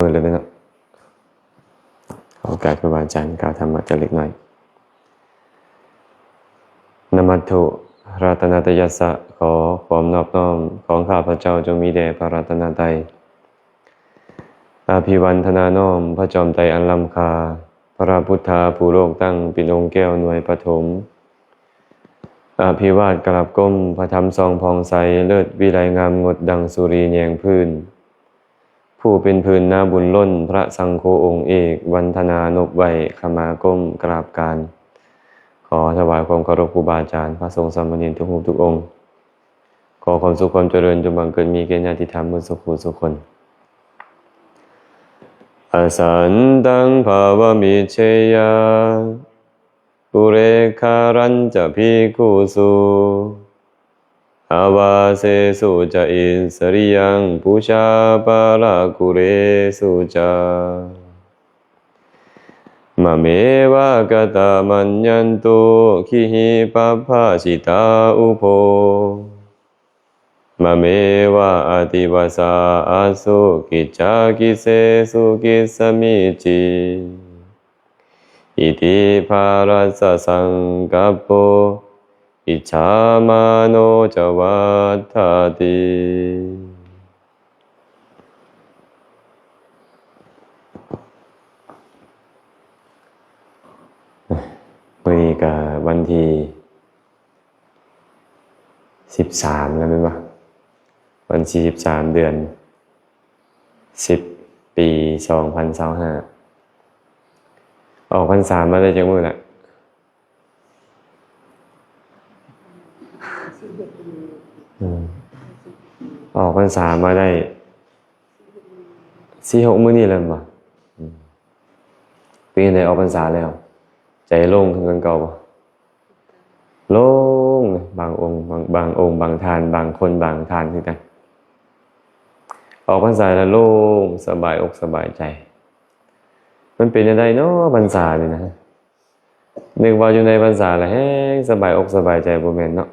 ໝົດແລ້ວເນາະ. ຂໍໂອກາດຄູບາອາຈານກ່າວທຳມະຈັກເລັກນ້ອຍ. ນະມັດຖຸ ລັດຕະນະຕະຍັດສະ ຂໍຄວາມນອບນ້ອມຂອງຂ້າພະເຈົ້າຈົ່ງມີແດ່ພະລັດຕະນະໄຕ. ອະພິວັນທະນານ້ອມພະຈອມໄຕອັນລ້ຳຄ່າ, ພະພຸດທະຜູ້ໂລກຕັ້ງເປັນອົງແກ້ວໜ່ວຍປະຖົມ. ອະພິວາດກາບກົ້ມພະທຳສ່ອງຜ່ອງໃສ, ເລີດວິໄລງາມງົດດັ່ງສຸຣີແຍງພື້ນ. ຜູ້ເປັນພື້ນນາບຸນລົ້ນ ພະສັງໂຄອົງເອກ, ວັນທະນານົບໄຫວ້ ຂະມາກົ້ມກາບການ. ຂໍຖວາຍຄວາມເຄົາລົບຄູບາອາຈານ ພະສົງສາມະເນນທຸກຮູບທຸກອົງ. ຂໍຄວາມສຸກຄວາມຈະເລີນຈົ່ງບັງເກີດມີແກ່ຍາດຕິທຳໝົດສູ່ຜູ້ສູ່ຄົນ. ອະສັນຕັງພາວະມິດເຊຍະ ປຸເຣຂະລັນຈະພິກຂຸສຸ ອາວາເສສຸຈະອິດສະລິຍັງ ປູຊາປາລະກຸເຣສຸຈາ ມະເມວະກະຕະມັນຍັນຕຸ ຄິຫິປັບພະຊິຕາອຸໂພ ມະເມວະອະຕິວາສາອະສຸກິດຈາກິເສສຸກິດສະມິຈິ ອິຕິພາລັດສະສັງກັບໂປ ອິດສາມາໂນຈະວັດຖະຕິ. ມື້ນີ້ກະວັນທີ ສິບສາມແລ້ວແມ່ນບໍ່? ວັນທີສິບສາມ ເດືອນສິບ ປີສອງພັນຊາວຫ້າ. ອອກພັນສາມາໄດ້ຈັກມື້ລະ? ອືມ ອອກພັນສາມາໄດ້ສີ່ຫົກມື້ນີ້ແລ້ວແມ່ນບໍ່? ອືມ ເປັນຈັ່ງໃດ ອອກພັນສາແລ້ວ ໃຈໂລ່ງຂຶ້ນກວ່າເກົ່າບໍ່? ໂລ່ງເລີຍ ບາງອົງ ບາງ ບາງອົງ ບາງທ່ານ ບາງຄົນ ບາງທ່ານຄືກັນ ອອກພັນສາແລ້ວໂລ່ງ ສະບາຍອົກສະບາຍໃຈ. ມັນເປັນຈັ່ງໃດເນາະ ພັນສານີ້ນະ? ນຶກວ່າຢູ່ໃນພັນສາແລ້ວແຮງສະບາຍອົກສະບາຍໃຈ ບໍ່ແມ່ນເນາະ?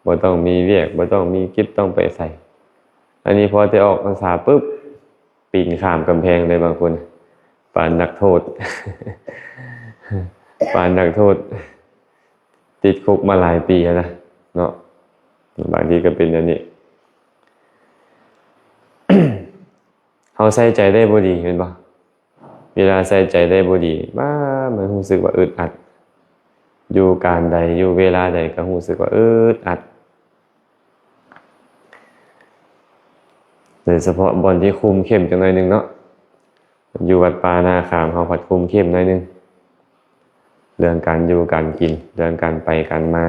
ບໍ່ຕ້ອງມີວຽກ ບໍ່ຕ້ອງມີກິດຕ້ອງໄປໃສ. ອັນນີ້ພໍແຕ່ອອກພັນສາປຶບ ປີນຂ້າມກຳແພງເລີຍບາງຄົນ ປານນັກໂທດ ປານນັກໂທດ ຕິດຄຸກມາຫຼາຍປີຫັ້ນນະເນາະ. ບາງທີກະເປັນແນວນີ້ ເຮົາໃສ່ໃຈໄດ້ບໍ່ດີແມ່ນບໍ່? ເວລາໃສ່ໃຈໄດ້ບໍ່ດີ ມາ ມັນຮູ້ສຶກວ່າອຶດອັດ ຢູ່ການໃດ ຢູ່ເວລາໃດກະຮູ້ສຶກວ່າອຶດອັດ. ໂດຍສະເພາະບ່ອນທີ່ຄຸມເຂັ້ມຈັກໜ້ອຍໜຶ່ງເນາະ ຢູ່ວັດປ່ານາຄາມເຮົາພັດຄຸມເຂັ້ມໜ້ອຍໜຶ່ງ ເລື່ອງການຢູ່ການກິນ ເລື່ອງການໄປການມາ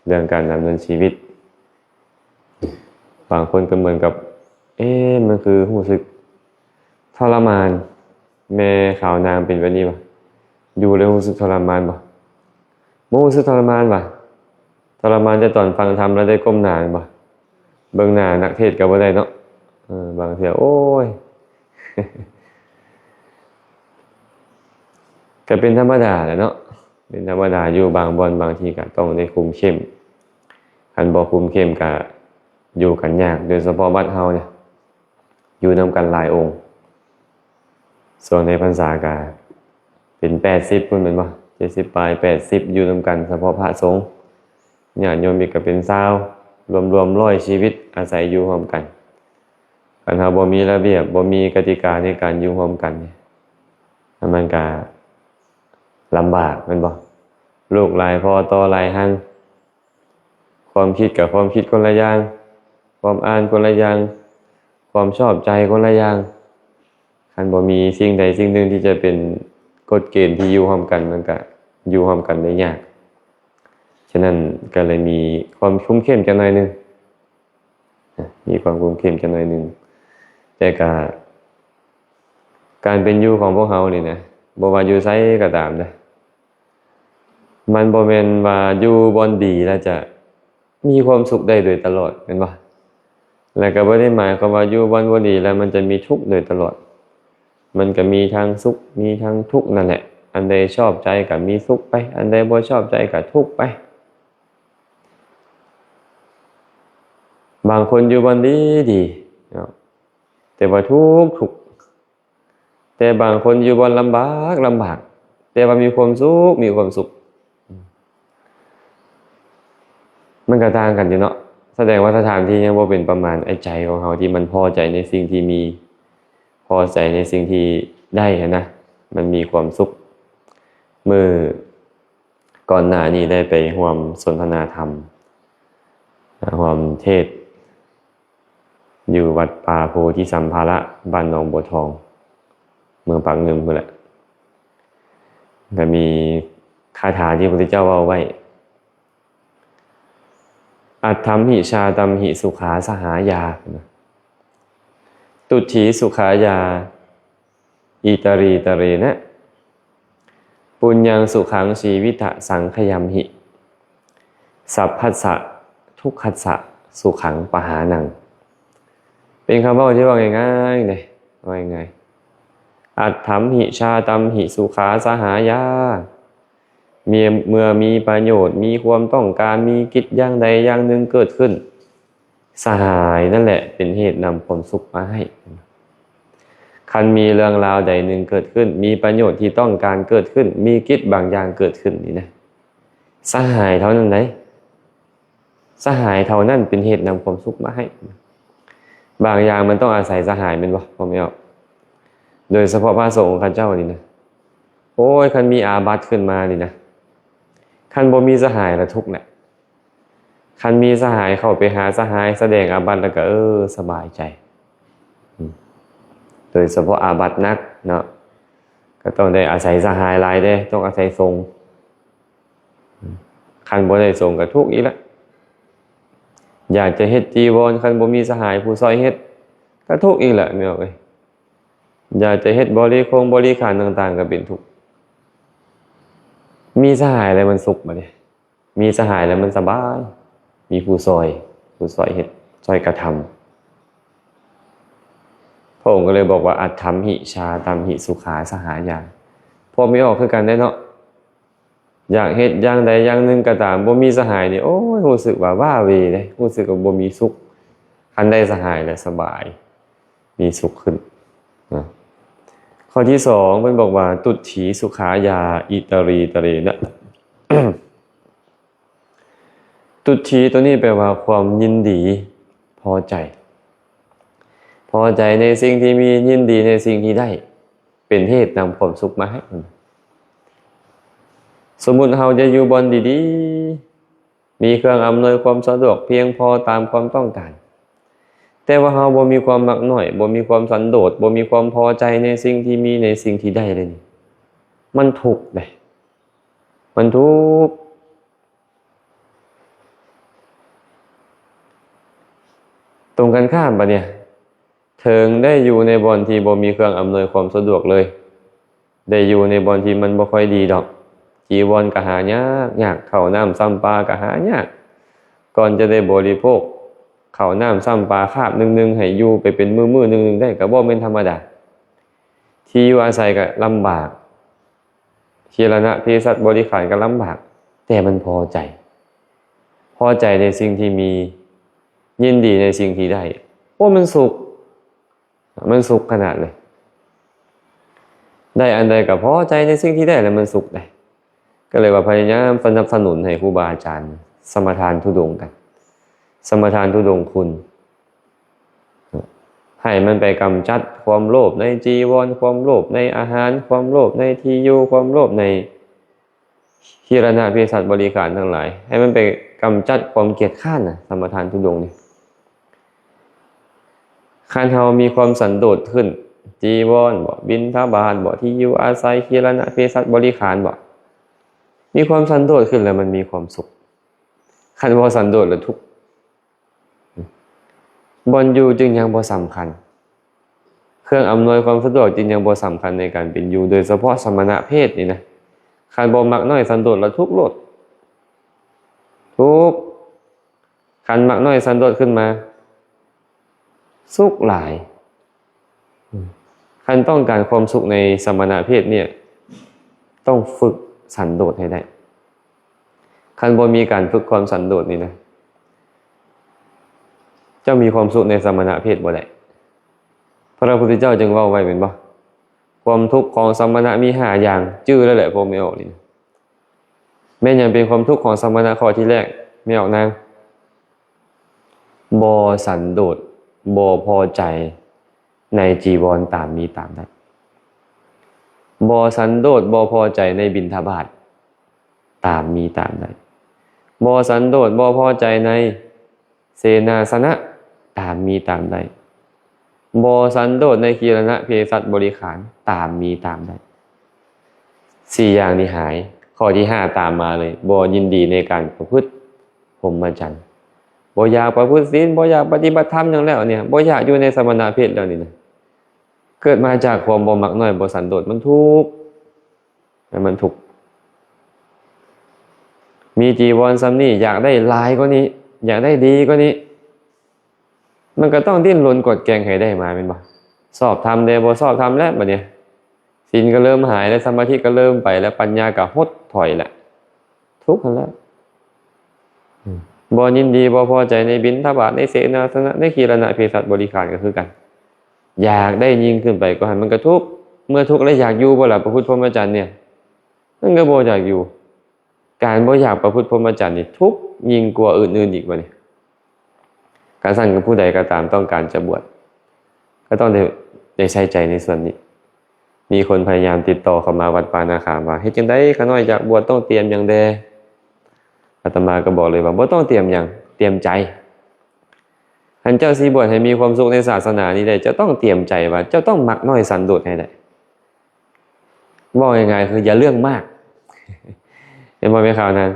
ເລື່ອງການດຳເນີນຊີວິດ. ບາງຄົນກະເໝືອນກັບ ເອ ມັນຄືຮູ້ສຶກທໍລະມານ. ແມ່ຂາວນາງເປັນແບບນີ້ຫວາ? ຢູ່ແລ້ວຮູ້ສຶກທໍລະມານບໍ່? ບໍ່ຮູ້ສຶກທໍລະມານຫວາ? ທໍລະມານແຕ່ຕອນຟັງທຳແລ້ວໄດ້ກົ້ມໜ້າແມ່ນບໍ່? ເບິ່ງໜ້ານັກເທດກະບໍ່ໄດ້ເນາະ. ເອີ ບາງເທື່ອ ໂອ້ຍ ກະເປັນທຳມະດາແຫຼະເນາະ ເປັນທຳມະດາ. ຢູ່ບາງບ່ອນບາງທີກະຕ້ອງໄດ້ຄຸມເຂັ້ມ ຄັນບໍ່ຄຸມເຂັ້ມກະຢູ່ກັນຍາກ ໂດຍສະເພາະວັດເຮົານີ້ ຢູ່ນຳກັນຫຼາຍອົງ ຊ່ວງໃນພັນສາກະເປັນແປດສິບພຸ້ນແມ່ນບໍ່? ເຈັດສິບປາຍ ແປດສິບ ຢູ່ນຳກັນ ສະເພາະພະສົງ. ຍາດໂຍມອີກກະເປັນຊາວ ລວມໆ ຮ້ອຍຊີວິດອາໄສຢູ່ຮ່ວມກັນ. ຄັນເຮົາບໍ່ມີລະບຽບ ບໍ່ມີກະຕິກາໃນການຢູ່ຮ່ວມກັນນີ້ ມັນກະລຳບາກແມ່ນບໍ່? ລູກຫຼາຍພໍຕໍ່ຫຼາຍຮັ່ງ ຄວາມຄິດກະຄວາມຄິດຄົນລະຢ່າງ ຄວາມອ່ານຄົນລະຢ່າງ ຄວາມຊອບໃຈຄົນລະຢ່າງ. ຄັນບໍ່ມີສິ່ງໃດສິ່ງໜຶ່ງທີ່ຈະເປັນກົດເກນທີ່ຢູ່ຮ່ວມກັນ ມັນກະຢູ່ຮ່ວມກັນໄດ້ຍາກ. ສະນັ້ນກະເລີຍມີຄວາມຄຸມເຂັ້ມຈັກໜ້ອຍໜຶ່ງ ມີຄວາມຄຸມເຂັ້ມຈັກໜ້ອຍໜຶ່ງ ແຕ່ກະການເປັນຢູ່ຂອງພວກເຮົານີ້ນະ ບໍ່ວ່າຢູ່ໃສກະຕາມເດີ ມັນບໍ່ແມ່ນວ່າຢູ່ບ່ອນດີແລ້ວຈະມີຄວາມສຸກໄດ້ໂດຍຕະຫຼອດແມ່ນບໍ່? ແລະກະບໍ່ໄດ້ໝາຍຄວາມວ່າຢູ່ບ່ອນບໍ່ດີແລ້ວມັນຈະມີທຸກໂດຍຕະຫຼອດ. ມັນກະມີທັງສຸກ ມີທັງທຸກນັ້ນແຫຼະ. ອັນໃດຊອບໃຈກະມີສຸກໄປ ອັນໃດບໍ່ຊອບໃຈກະທຸກໄປ. ບາງຄົນຢູ່ບ່ອນດີດີເນາະ ແຕ່ວ່າທຸກທຸກ ແຕ່ບາງຄົນຢູ່ບ່ອນລຳບາກ ລຳບາກ ແຕ່ວ່າມີຄວາມສຸກ ມີຄວາມສຸກ. ມັນກໍຕ່າງກັນຢູ່ເນາະ. ສະແດງວ່າສະຖານທີ່ຍັງບໍ່ເປັນປະມານ. ໄອ້ໃຈຂອງເຮົາທີ່ມັນພໍໃຈໃນສິ່ງທີ່ມີ, ພໍໃຈໃນສິ່ງທີ່ໄດ້ຫັ້ນນະ, ມັນມີຄວາມສຸກ. ມື້ກ່ອນໜ້ານີ້ໄດ້ໄປຮ່ວມສົນທະນາທຳ, ຮ່ວມເທດ ຢູ່ວັດປ່າໂພທິສຳພາລະ ບ້ານໜອງບົວທອງ ເມືອງປາກງື່ມພຸ້ນແຫຼະ. ກໍມີຄາຖາທີ່ພະພຸດທະເຈົ້າເວົ້າໄວ້ ອັດຖຳຫິ ຊາຕຳຫິ ສຸຂາ ສະຫາຍາ ຕຸດຖີ ສຸຂາຍາ ອິຕະຣີຕະເຣນະ ປຸນຍັງ ສຸຂັງ ຊີວິທະ ສັງຂະຍຳຫິ ສັບພັດສະ ທຸກຂັດສະ ສຸຂັງ ປະຫານັງ. ເປັນຄຳເວົ້າທີ່ເວົ້າງ່າຍໆເດ້, ເວົ້າງ່າຍໆ. ອັດຖຳຫິ ຊາຕຳຫິ ສຸຂາ ສະຫາຍາ. ເມື່ອ ເມື່ອມີປະໂຫຍດ, ມີຄວາມຕ້ອງການ, ມີກິດຢ່າງໃດຢ່າງໜຶ່ງເກີດຂຶ້ນ, ສະຫາຍນັ້ນແຫຼະເປັນເຫດນຳຄວາມສຸກມາໃຫ້. ຄັນມີເລື່ອງລາວໃດໜຶ່ງເກີດຂຶ້ນ, ມີປະໂຫຍດທີ່ຕ້ອງການເກີດຂຶ້ນ, ມີກິດບາງຢ່າງເກີດຂຶ້ນນີ້ນະ, ສະຫາຍເທົ່ານັ້ນໃດ, ສະຫາຍເທົ່ານັ້ນເປັນເຫດນຳຄວາມສຸກມາໃຫ້. ບາງຢ່າງມັນຕ້ອງອາໄສສະຫາຍແມ່ນບໍ່ ພໍ່ແມ່ອອກ? ໂດຍສະເພາະພະສົງຂະເຈົ້ານີ້ນະ, ໂອ້ຍ ຄັນມີອາບັດຂຶ້ນມານີ້ນະ, ຄັນບໍ່ມີສະຫາຍລະທຸກແຫຼະ. ຄັນມີສະຫາຍເຂົ້າໄປຫາສະຫາຍ ສະແດງອາບັດແລ້ວກໍ ເອີ ສະບາຍໃຈ. ອືມ ໂດຍສະເພາະອາບັດໜັກເນາະ, ກໍຕ້ອງໄດ້ອາໄສສະຫາຍຫຼາຍເດ້, ຕ້ອງອາໄສສົງ. ອືມ ຄັນບໍ່ໄດ້ສົງກໍທຸກອີກລະ. ຢາກຈະເຮັດຈີວອນ, ຄັນບໍ່ມີສະຫາຍຜູ້ຊ່ອຍເຮັດ ກໍທຸກອີກລະ ແມ່ນບໍ່ເອີຍ? ຢາກຈະເຮັດບໍລິຄົງບໍລິຂານຕ່າງໆ ກໍເປັນທຸກ. ມີສະຫາຍແລ້ວມັນສຸກ ບາດນີ້ ມີສະຫາຍແລ້ວມັນສະບາຍ, ມີຜູ້ຊ່ອຍ, ຜູ້ຊ່ອຍເຮັດ, ຊ່ອຍກະທຳ. ພະອົງກໍເລີຍບອກວ່າ ອັດຖຳຫິ ຊາຕຳຫິ ສຸຂາ ສະຫາຍາ. ພວກແມ່ອອກຄືກັນເດ້ເນາະ, ຢາກເຮັດຢ່າງໃດຢ່າງໜຶ່ງກໍຕາມ, ບໍ່ມີສະຫາຍນີ້ ໂອ້ຍ ຮູ້ສຶກວ່າວ້າເວເດ້, ຮູ້ສຶກວ່າບໍ່ມີສຸກ. ຄັນໄດ້ສະຫາຍແລ້ວສະບາຍ ມີສຸກຂຶ້ນນະ. ຂໍ້ທີສອງ ເພິ່ນບອກວ່າ ຕຸດຖີ ສຸຂາຍາ ອິຕະຣີຕະເຣນະ. ຕຸດຖີໂຕນີ້ແປວ່າຄວາມຍິນດີ ພໍໃຈ, ພໍໃຈໃນສິ່ງທີ່ມີ, ຍິນດີໃນສິ່ງທີ່ໄດ້, ເປັນເຫດນຳຄວາມສຸກມາໃຫ້. ສົມມຸດເຮົາຈະຢູ່ບ່ອນດີໆ, ມີເຄື່ອງອຳນວຍຄວາມສະດວກພຽງພໍຕາມຄວາມຕ້ອງການ, ແຕ່ວ່າເຮົາບໍ່ມີຄວາມມັກນ້ອຍ, ບໍ່ມີຄວາມສັນໂດດ, ບໍ່ມີຄວາມພໍໃຈໃນສິ່ງທີ່ມີ, ໃນສິ່ງທີ່ໄດ້ເລີຍນີ້, ມັນທຸກເດ້, ມັນທຸກ. ຕົງກັນຂ້າມບາດນີ້, ເຖິງໄດ້ຢູ່ໃນບ່ອນທີ່ບໍ່ມີເຄື່ອງອຳນວຍຄວາມສະດວກເລີຍ, ໄດ້ຢູ່ໃນບ່ອນທີ່ມັນບໍ່ຄ່ອຍດີດອກ, ຈີວອນກໍຫາຍາກຍາກ, ເຂົ້ານ້ຳຊ້ຳປາກໍຫາຍາກ. ກ່ອນຈະໄດ້ບໍລິໂພກເຂົ້ານ້ຳຊ້ຳປາຄາບໜຶ່ງໆ ໃຫ້ຢູ່ໄປເປັນມື້ໆໜຶ່ງໆໄດ້ ກໍບໍ່ແມ່ນທຳມະດາ. ທີ່ຢູ່ອາໄສກໍລຳບາກ, ຄີລະນະເພສັດບໍລິຂານກໍລຳບາກ, ແຕ່ມັນພໍໃຈ, ພໍໃຈໃນສິ່ງທີ່ມີ, ຍິນດີໃນສິ່ງທີ່ໄດ້. ໂອ້ ມັນສຸກ, ມັນສຸກຂະໜາດເລີຍ. ໄດ້ອັນໃດກໍພໍໃຈໃນສິ່ງທີ່ໄດ້ ແລ້ວມັນສຸກເດ້. ກໍເລີຍວ່າພະຍາຍາມສະໜັບສະໜູນໃຫ້ຄູບາອາຈານສະມາທານທຸດົງກັນ, ສະມາທານທຸດົງຄຸນ. ໃຫ້ມັນໄປກຳຈັດຄວາມໂລບໃນຈີວອນ, ຄວາມໂລບໃນອາຫານ, ຄວາມໂລບໃນທີ່ຢູ່, ຄວາມໂລບໃນຄີລະນະເພສັດບໍລິຂານທັງຫຼາຍ, ໃຫ້ມັນໄປກຳຈັດຄວາມກຽດຄ້ານນະ, ສະມາທານທຸດົງນີ້. ຄັນເຮົາມີຄວາມສັນໂດດຂຶ້ນ, ຈີວອນບໍ, ບິນທະບາດບໍ, ທີ່ຢູ່ອາໄສ, ຄີລະນະເພສັດບໍລິຂານບໍ, ມີຄວາມສັນໂດດຂຶ້ນແລ້ວມັນມີຄວາມສຸກ. ຄັນບໍ່ສັນໂດດແລ້ວທຸກ. ບ່ອນຢູ່ຈຶ່ງຍັງບໍ່ສຳຄັນ, ເຄື່ອງອຳນວຍຄວາມສະດວກຈຶ່ງຍັງບໍ່ສຳຄັນໃນການເປັນຢູ່, ໂດຍສະເພາະສະມະນະເພດນີ້ນະ, ຄັນບໍ່ມັກນ້ອຍສັນໂດດລະທຸກໂລດ, ທຸກ. ຄັນມັກນ້ອຍສັນໂດດຂຶ້ນມາ, ສຸກຫຼາຍ. ຄັນຕ້ອງການຄວາມສຸກໃນສະມະນະເພດນີ້, ຕ້ອງຝຶກສັນໂດດໃຫ້ໄດ້. ຄັນບໍ່ມີການຝຶກຄວາມສັນໂດດນີ້ນະ, ເຈົ້າມີຄວາມສຸກໃນສະມະນະເພດບໍ່ໄດ້. ພະພຸດທະເຈົ້າຈຶ່ງເວົ້າໄວ້ແມ່ນບໍ່? ຄວາມທຸກຂອງສະມະນະມີຫ້າຢ່າງ ຈື່ແລ້ວແຫຼະ ພວກແມ່ອອກນີ້. ແມ່ນຫຍັງເປັນຄວາມທຸກຂອງສະມະນະຂໍ້ທີແລກ ແມ່ອອກນາງ? ບໍ່ສັນໂດດ ບໍ່ພໍໃຈໃນຈີວອນຕາມມີຕາມໄດ້. ບໍ່ສັນໂດດ ບໍ່ພໍໃຈໃນບິນທະບາດຕາມມີຕາມໄດ້. ບໍ່ສັນໂດດ ບໍ່ພໍໃຈໃນເສນາສະນະຕາມມີຕາມໄດ້. ບໍ່ສັນໂດດໃນຄີລະນະເພສັດບໍລິຂານຕາມມີຕາມໄດ້. ສີ່ຢ່າງນີ້ຫາຍ. ຂໍ້ທີຫ້າຕາມມາເລີຍ ບໍ່ຍິນດີໃນການປະພຶດພົມມະຈັນ. ບໍ່ຢາກປະພຶດສິນ ບໍ່ຢາກປະຕິບັດທຳຫຍັງແລ້ວນີ້ ບໍ່ຢາກຢູ່ໃນສະມະນະເພດແລ້ວນີ້ນະ. ເກີດມາຈາກຄວາມບໍ່ມັກນ້ອຍ ບໍ່ສັນໂດດ ມັນທຸກ ມັນທຸກ. ມີຈີວອນສ່ຳນີ້ ຢາກໄດ້ຫຼາຍກວ່ານີ້ ຢາກໄດ້ດີກວ່ານີ້ ມັນກໍຕ້ອງດີ້ນລົນກວດແກງໃຫ້ໄດ້ມາແມ່ນບໍ່? ຊອບທຳແດ່ບໍ່ຊອບທຳແລ້ວບັດນີ້ ສິນກໍເລີ່ມຫາຍແລ້ວ ສະມາທິກໍເລີ່ມໄປແລ້ວ ປັນຍາກໍຫົດຖອຍແລ້ວ ທຸກຫັ້ນແຫຼະ. ອືມ ບໍ່ຍິນດີ ບໍ່ພໍໃຈໃນບິນທະບາດ ໃນເສນາສະນະ ໃນຄີລະນະເພສັດບໍລິຂານກໍຄືກັນ ຢາກໄດ້ຍິ່ງຂຶ້ນໄປກວ່າຫັ້ນ ມັນກໍທຸກ. ເມື່ອທຸກແລ້ວຢາກຢູ່ບໍ່ລະ ປະພຶດພົມມະຈັນນີ້? ມັນກໍບໍ່ຢາກຢູ່. ການບໍ່ຢາກປະພຶດພົມມະຈັນນີ້ທຸກຍິ່ງກວ່າອື່ນໆອີກບັດນີ້. ກະຊັ້ນ ຜູ້ໃດກໍຕາມຕ້ອງການຈະບວດ ກໍຕ້ອງໄດ້ ໄດ້ໃສ່ໃຈໃນສ່ວນນີ້. ມີຄົນພະຍາຍາມຕິດຕໍ່ເຂົ້າມາວັດປ່ານາຄາມວ່າ ເຮັດຈັ່ງໃດຂ້ານ້ອຍຢາກບວດ ຕ້ອງຕຽມຫຍັງແດ່? ອາດຕະມາກໍບອກເລີຍວ່າ ບໍ່ຕ້ອງຕຽມຫຍັງ ຕຽມໃຈ. ຄັນເຈົ້າຊິບວດໃຫ້ມີຄວາມສຸກໃນສາສະໜານີ້ໄດ້ ເຈົ້າຕ້ອງຕຽມໃຈວ່າເຈົ້າຕ້ອງມັກນ້ອຍສັນໂດດໃຫ້ໄດ້. ເວົ້າງ່າຍໆ ຄືຢ່າເລື່ອງມາກ ເຫັນບໍ່ແມ່ຂາວນາງ?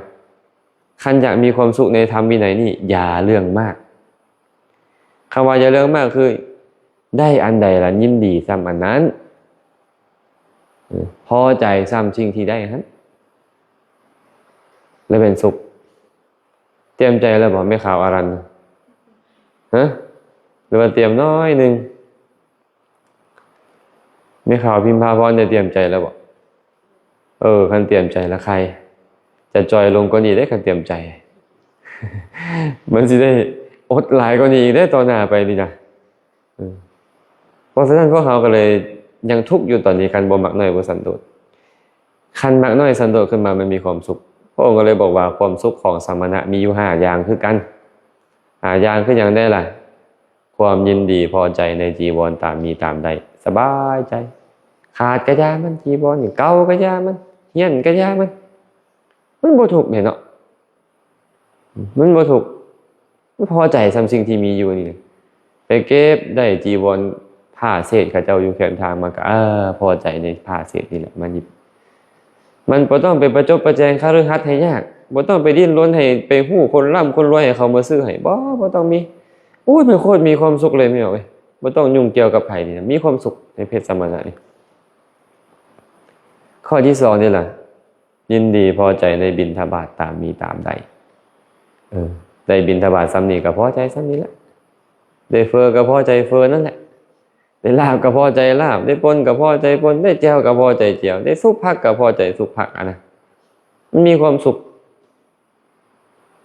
ຄັນຢາກມີຄວາມສຸກໃນທຳວິໄນນີ້ ຢ່າເລື່ອງມາກ. ຄຳວ່າຢ່າເລື່ອງມາກຄື ໄດ້ອັນໃດລະຍິນດີສ່ຳອັນນັ້ນ ເອີ ພໍໃຈສ່ຳສິ່ງທີ່ໄດ້ຫັ້ນ ແລ້ວເປັນສຸກ. ຕຽມໃຈແລ້ວບໍ່ແມ່ຂາວອາລັນ? ຮະ ຫຼືວ່າຕຽມໜ້ອຍໜຶ່ງ? ແມ່ຂາວພິມພາພອນໄດ້ຕຽມໃຈແລ້ວບໍ່? ເອີ ຄັນຕຽມໃຈລະໄຄ ຈະຈ່ອຍລົງກວ່ານີ້ເດ້ ຄັນຕຽມໃຈ ມັນຊິໄດ້ອົດຫຼາຍກວ່ານີ້ອີກເດ້ຕໍ່ໜ້າໄປນີ້ນະ. ເອີ ເພາະສະນັ້ນພວກເຮົາກໍເລີຍຍັງທຸກຢູ່ຕອນນີ້ ຄັນບໍ່ມັກນ້ອຍບໍ່ສັນໂດດ. ຄັນມັກນ້ອຍສັນໂດດຂຶ້ນມາ ມັນມີຄວາມສຸກ. ພະອົງກໍເລີຍບອກວ່າ ຄວາມສຸກຂອງສະມະນະມີຢູ່ຫ້າຢ່າງຄືກັນ. ຫ້າຢ່າງຄືຫຍັງແດ່ລະ? ຄວາມຍິນດີພໍໃຈໃນຈີວອນຕາມມີຕາມໄດ້ ສະບາຍໃຈ. ຂາດກະຢ່າມັນ ຈີວອນນີ້ ເກົ່າກະຢ່າມັນ ຫ້ຽນກະຢ່າມັນ ມັນບໍ່ທຸກເດ້ເນາະ ມັນບໍ່ທຸກ ມັນພໍໃຈສ່ຳສິ່ງທີ່ມີຢູ່ນີ້. ໄປເກັບໄດ້ຈີວອນຜ້າເສດເຂົາເຈົ້າຢູ່ແຄມທາງມາກະ ເອີ ພໍໃຈໃນຜ້າເສດນີ້ແຫຼະ ມາຍິບ. ມັນບໍ່ຕ້ອງໄປປະຈົບປະແຈງຄະລືຮັດໃຫ້ຍາກ ບໍ່ຕ້ອງໄປດີ້ນລົນໃຫ້ໄປຮູ້ຄົນລ່ຳຄົນລວຍໃຫ້ເຂົາມາຊື້ໃຫ້ ບໍ່ ບໍ່ຕ້ອງມີ. ໂອ້ຍ ມັນໂຄດມີຄວາມສຸກເລີຍ ແມ່ເອີຍ ບໍ່ຕ້ອງຫຍຸ້ງກ່ຽວກັບໃຜນີ້ນະ ມີຄວາມສຸກໃນເພດສະມະນະນີ້. ຂໍ້ທີສອງນີ້ລະ ຍິນດີພໍໃຈໃນບິນທະບາດຕາມມີຕາມໄດ້. ເອີ ໄດ້ບິນທະບາດສ່ຳນີ້ກໍພໍໃຈສ່ຳນີ້ແຫຼະ ໄດ້ເຝີກໍພໍໃຈເຝີນັ້ນແຫຼະ ໄດ້ລາບກໍພໍໃຈລາບ ໄດ້ປົ່ນກໍພໍໃຈປົ່ນ ໄດ້ແຈ່ວກໍພໍໃຈແຈ່ວ ໄດ້ຊຸບຜັກກໍພໍໃຈຊຸບຜັກ ອັນນັ້ນມັນມີຄວາມສຸກ.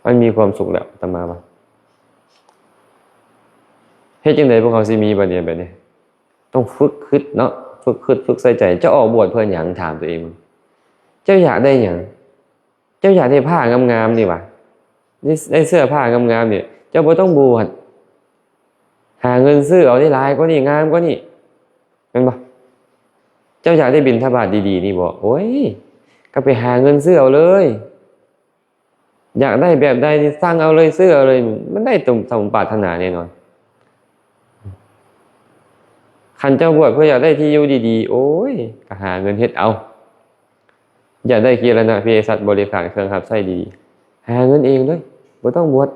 ມັນມີຄວາມສຸກແລ້ວ ອາດຕະມາວ່າ. ເຮັດຈັ່ງໃດພວກເຮົາຊິມີບັດນີ້ ແບບນີ້? ຕ້ອງຝຶກຄິດເນາະ ຝຶກຄິດ ຝຶກໃສ່ໃຈ. ເຈົ້າອອກບວດເພື່ອຫຍັງ? ຖາມຕົວເອງ. ເຈົ້າຢາກໄດ້ຫຍັງ? ເຈົ້າຢາກໄດ້ຜ້າງາມໆນີ້ຫວາ? ໄດ້ ໄດ້ເສື້ອຜ້າງາມໆນີ້ ເຈົ້າບໍ່ຕ້ອງບວດ. ຫາເງິນຊື້ເອົາໄດ້ຫຼາຍກວ່ານີ້ ງາມກວ່ານີ້ ແມ່ນບໍ່? ເຈົ້າຢາກໄດ້ບິນທະບາດດີໆນີ້ບໍ່? ໂອ້ຍ ກໍໄປຫາເງິນຊື້ເອົາເລີຍ. ຢາກໄດ້ແບບໃດນີ້ ສັ່ງເອົາເລີຍ ຊື້ເອົາເລີຍ ມັນໄດ້ສົມປາດຖະໜາແນ່ນອນ. ຄັນເຈົ້າບວດເພື່ອຢາກໄດ້ທີ່ຢູ່ດີໆ ໂອ້ຍ ກໍຫາເງິນເຮັດເອົາ. ຢາກໄດ້ກິລະນະເພສັດບໍລິຂານເຄື່ອງຮັບໃຊ້ດີໆ ຫາເງິນເອງເລີຍ ບໍ່ຕ້ອງບວດ.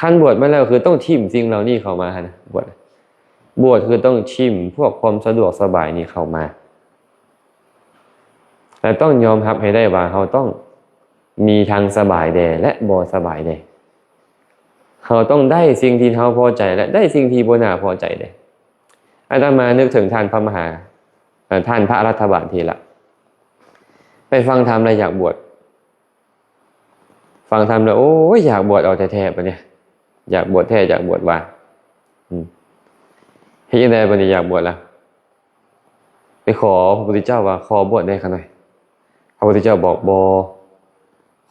ຄັນບວດມາແລ້ວ ຄືຕ້ອງຖິ້ມສິ່ງເຫຼົ່ານີ້ເຂົ້າມາຫັ້ນນະ ບວດ ບວດຄືຕ້ອງຖິ້ມພວກຄວາມສະດວກສະບາຍນີ້ເຂົ້າມາ ແລະ ຕ້ອງຍອມຮັບໃຫ້ໄດ້ວ່າເຮົາຕ້ອງມີທັງສະບາຍແດ່ ແລະ ບໍ່ສະບາຍແດ່. ເຮົາຕ້ອງໄດ້ສິ່ງທີ່ເຮົາພໍໃຈ ແລະ ໄດ້ສິ່ງທີ່ບໍ່ໜ້າພໍໃຈແດ່. ອາດຕະມານຶກເຖິງທ່ານພະມະຫາ ເອີ ທ່ານພະລັດຖະບານເຖລະ ໄປຟັງທຳແລ້ວຢາກບວດ. ຟັງທຳແລ້ວ ໂອ້ຍ ຢາກບວດເອົາແທ້ໆ ບັດນີ້ ຢາກບວດແທ້ ຢາກບວດວ່າ. ອືມ ເຮັດຈັ່ງໃດບັດນີ້ ຢາກບວດລະ? ໄປຂໍພະພຸດທະເຈົ້າວ່າ ຂໍບວດແດ່ຂ້ານ້ອຍ. ພະພຸດທະເຈົ້າບອກ ບໍ່,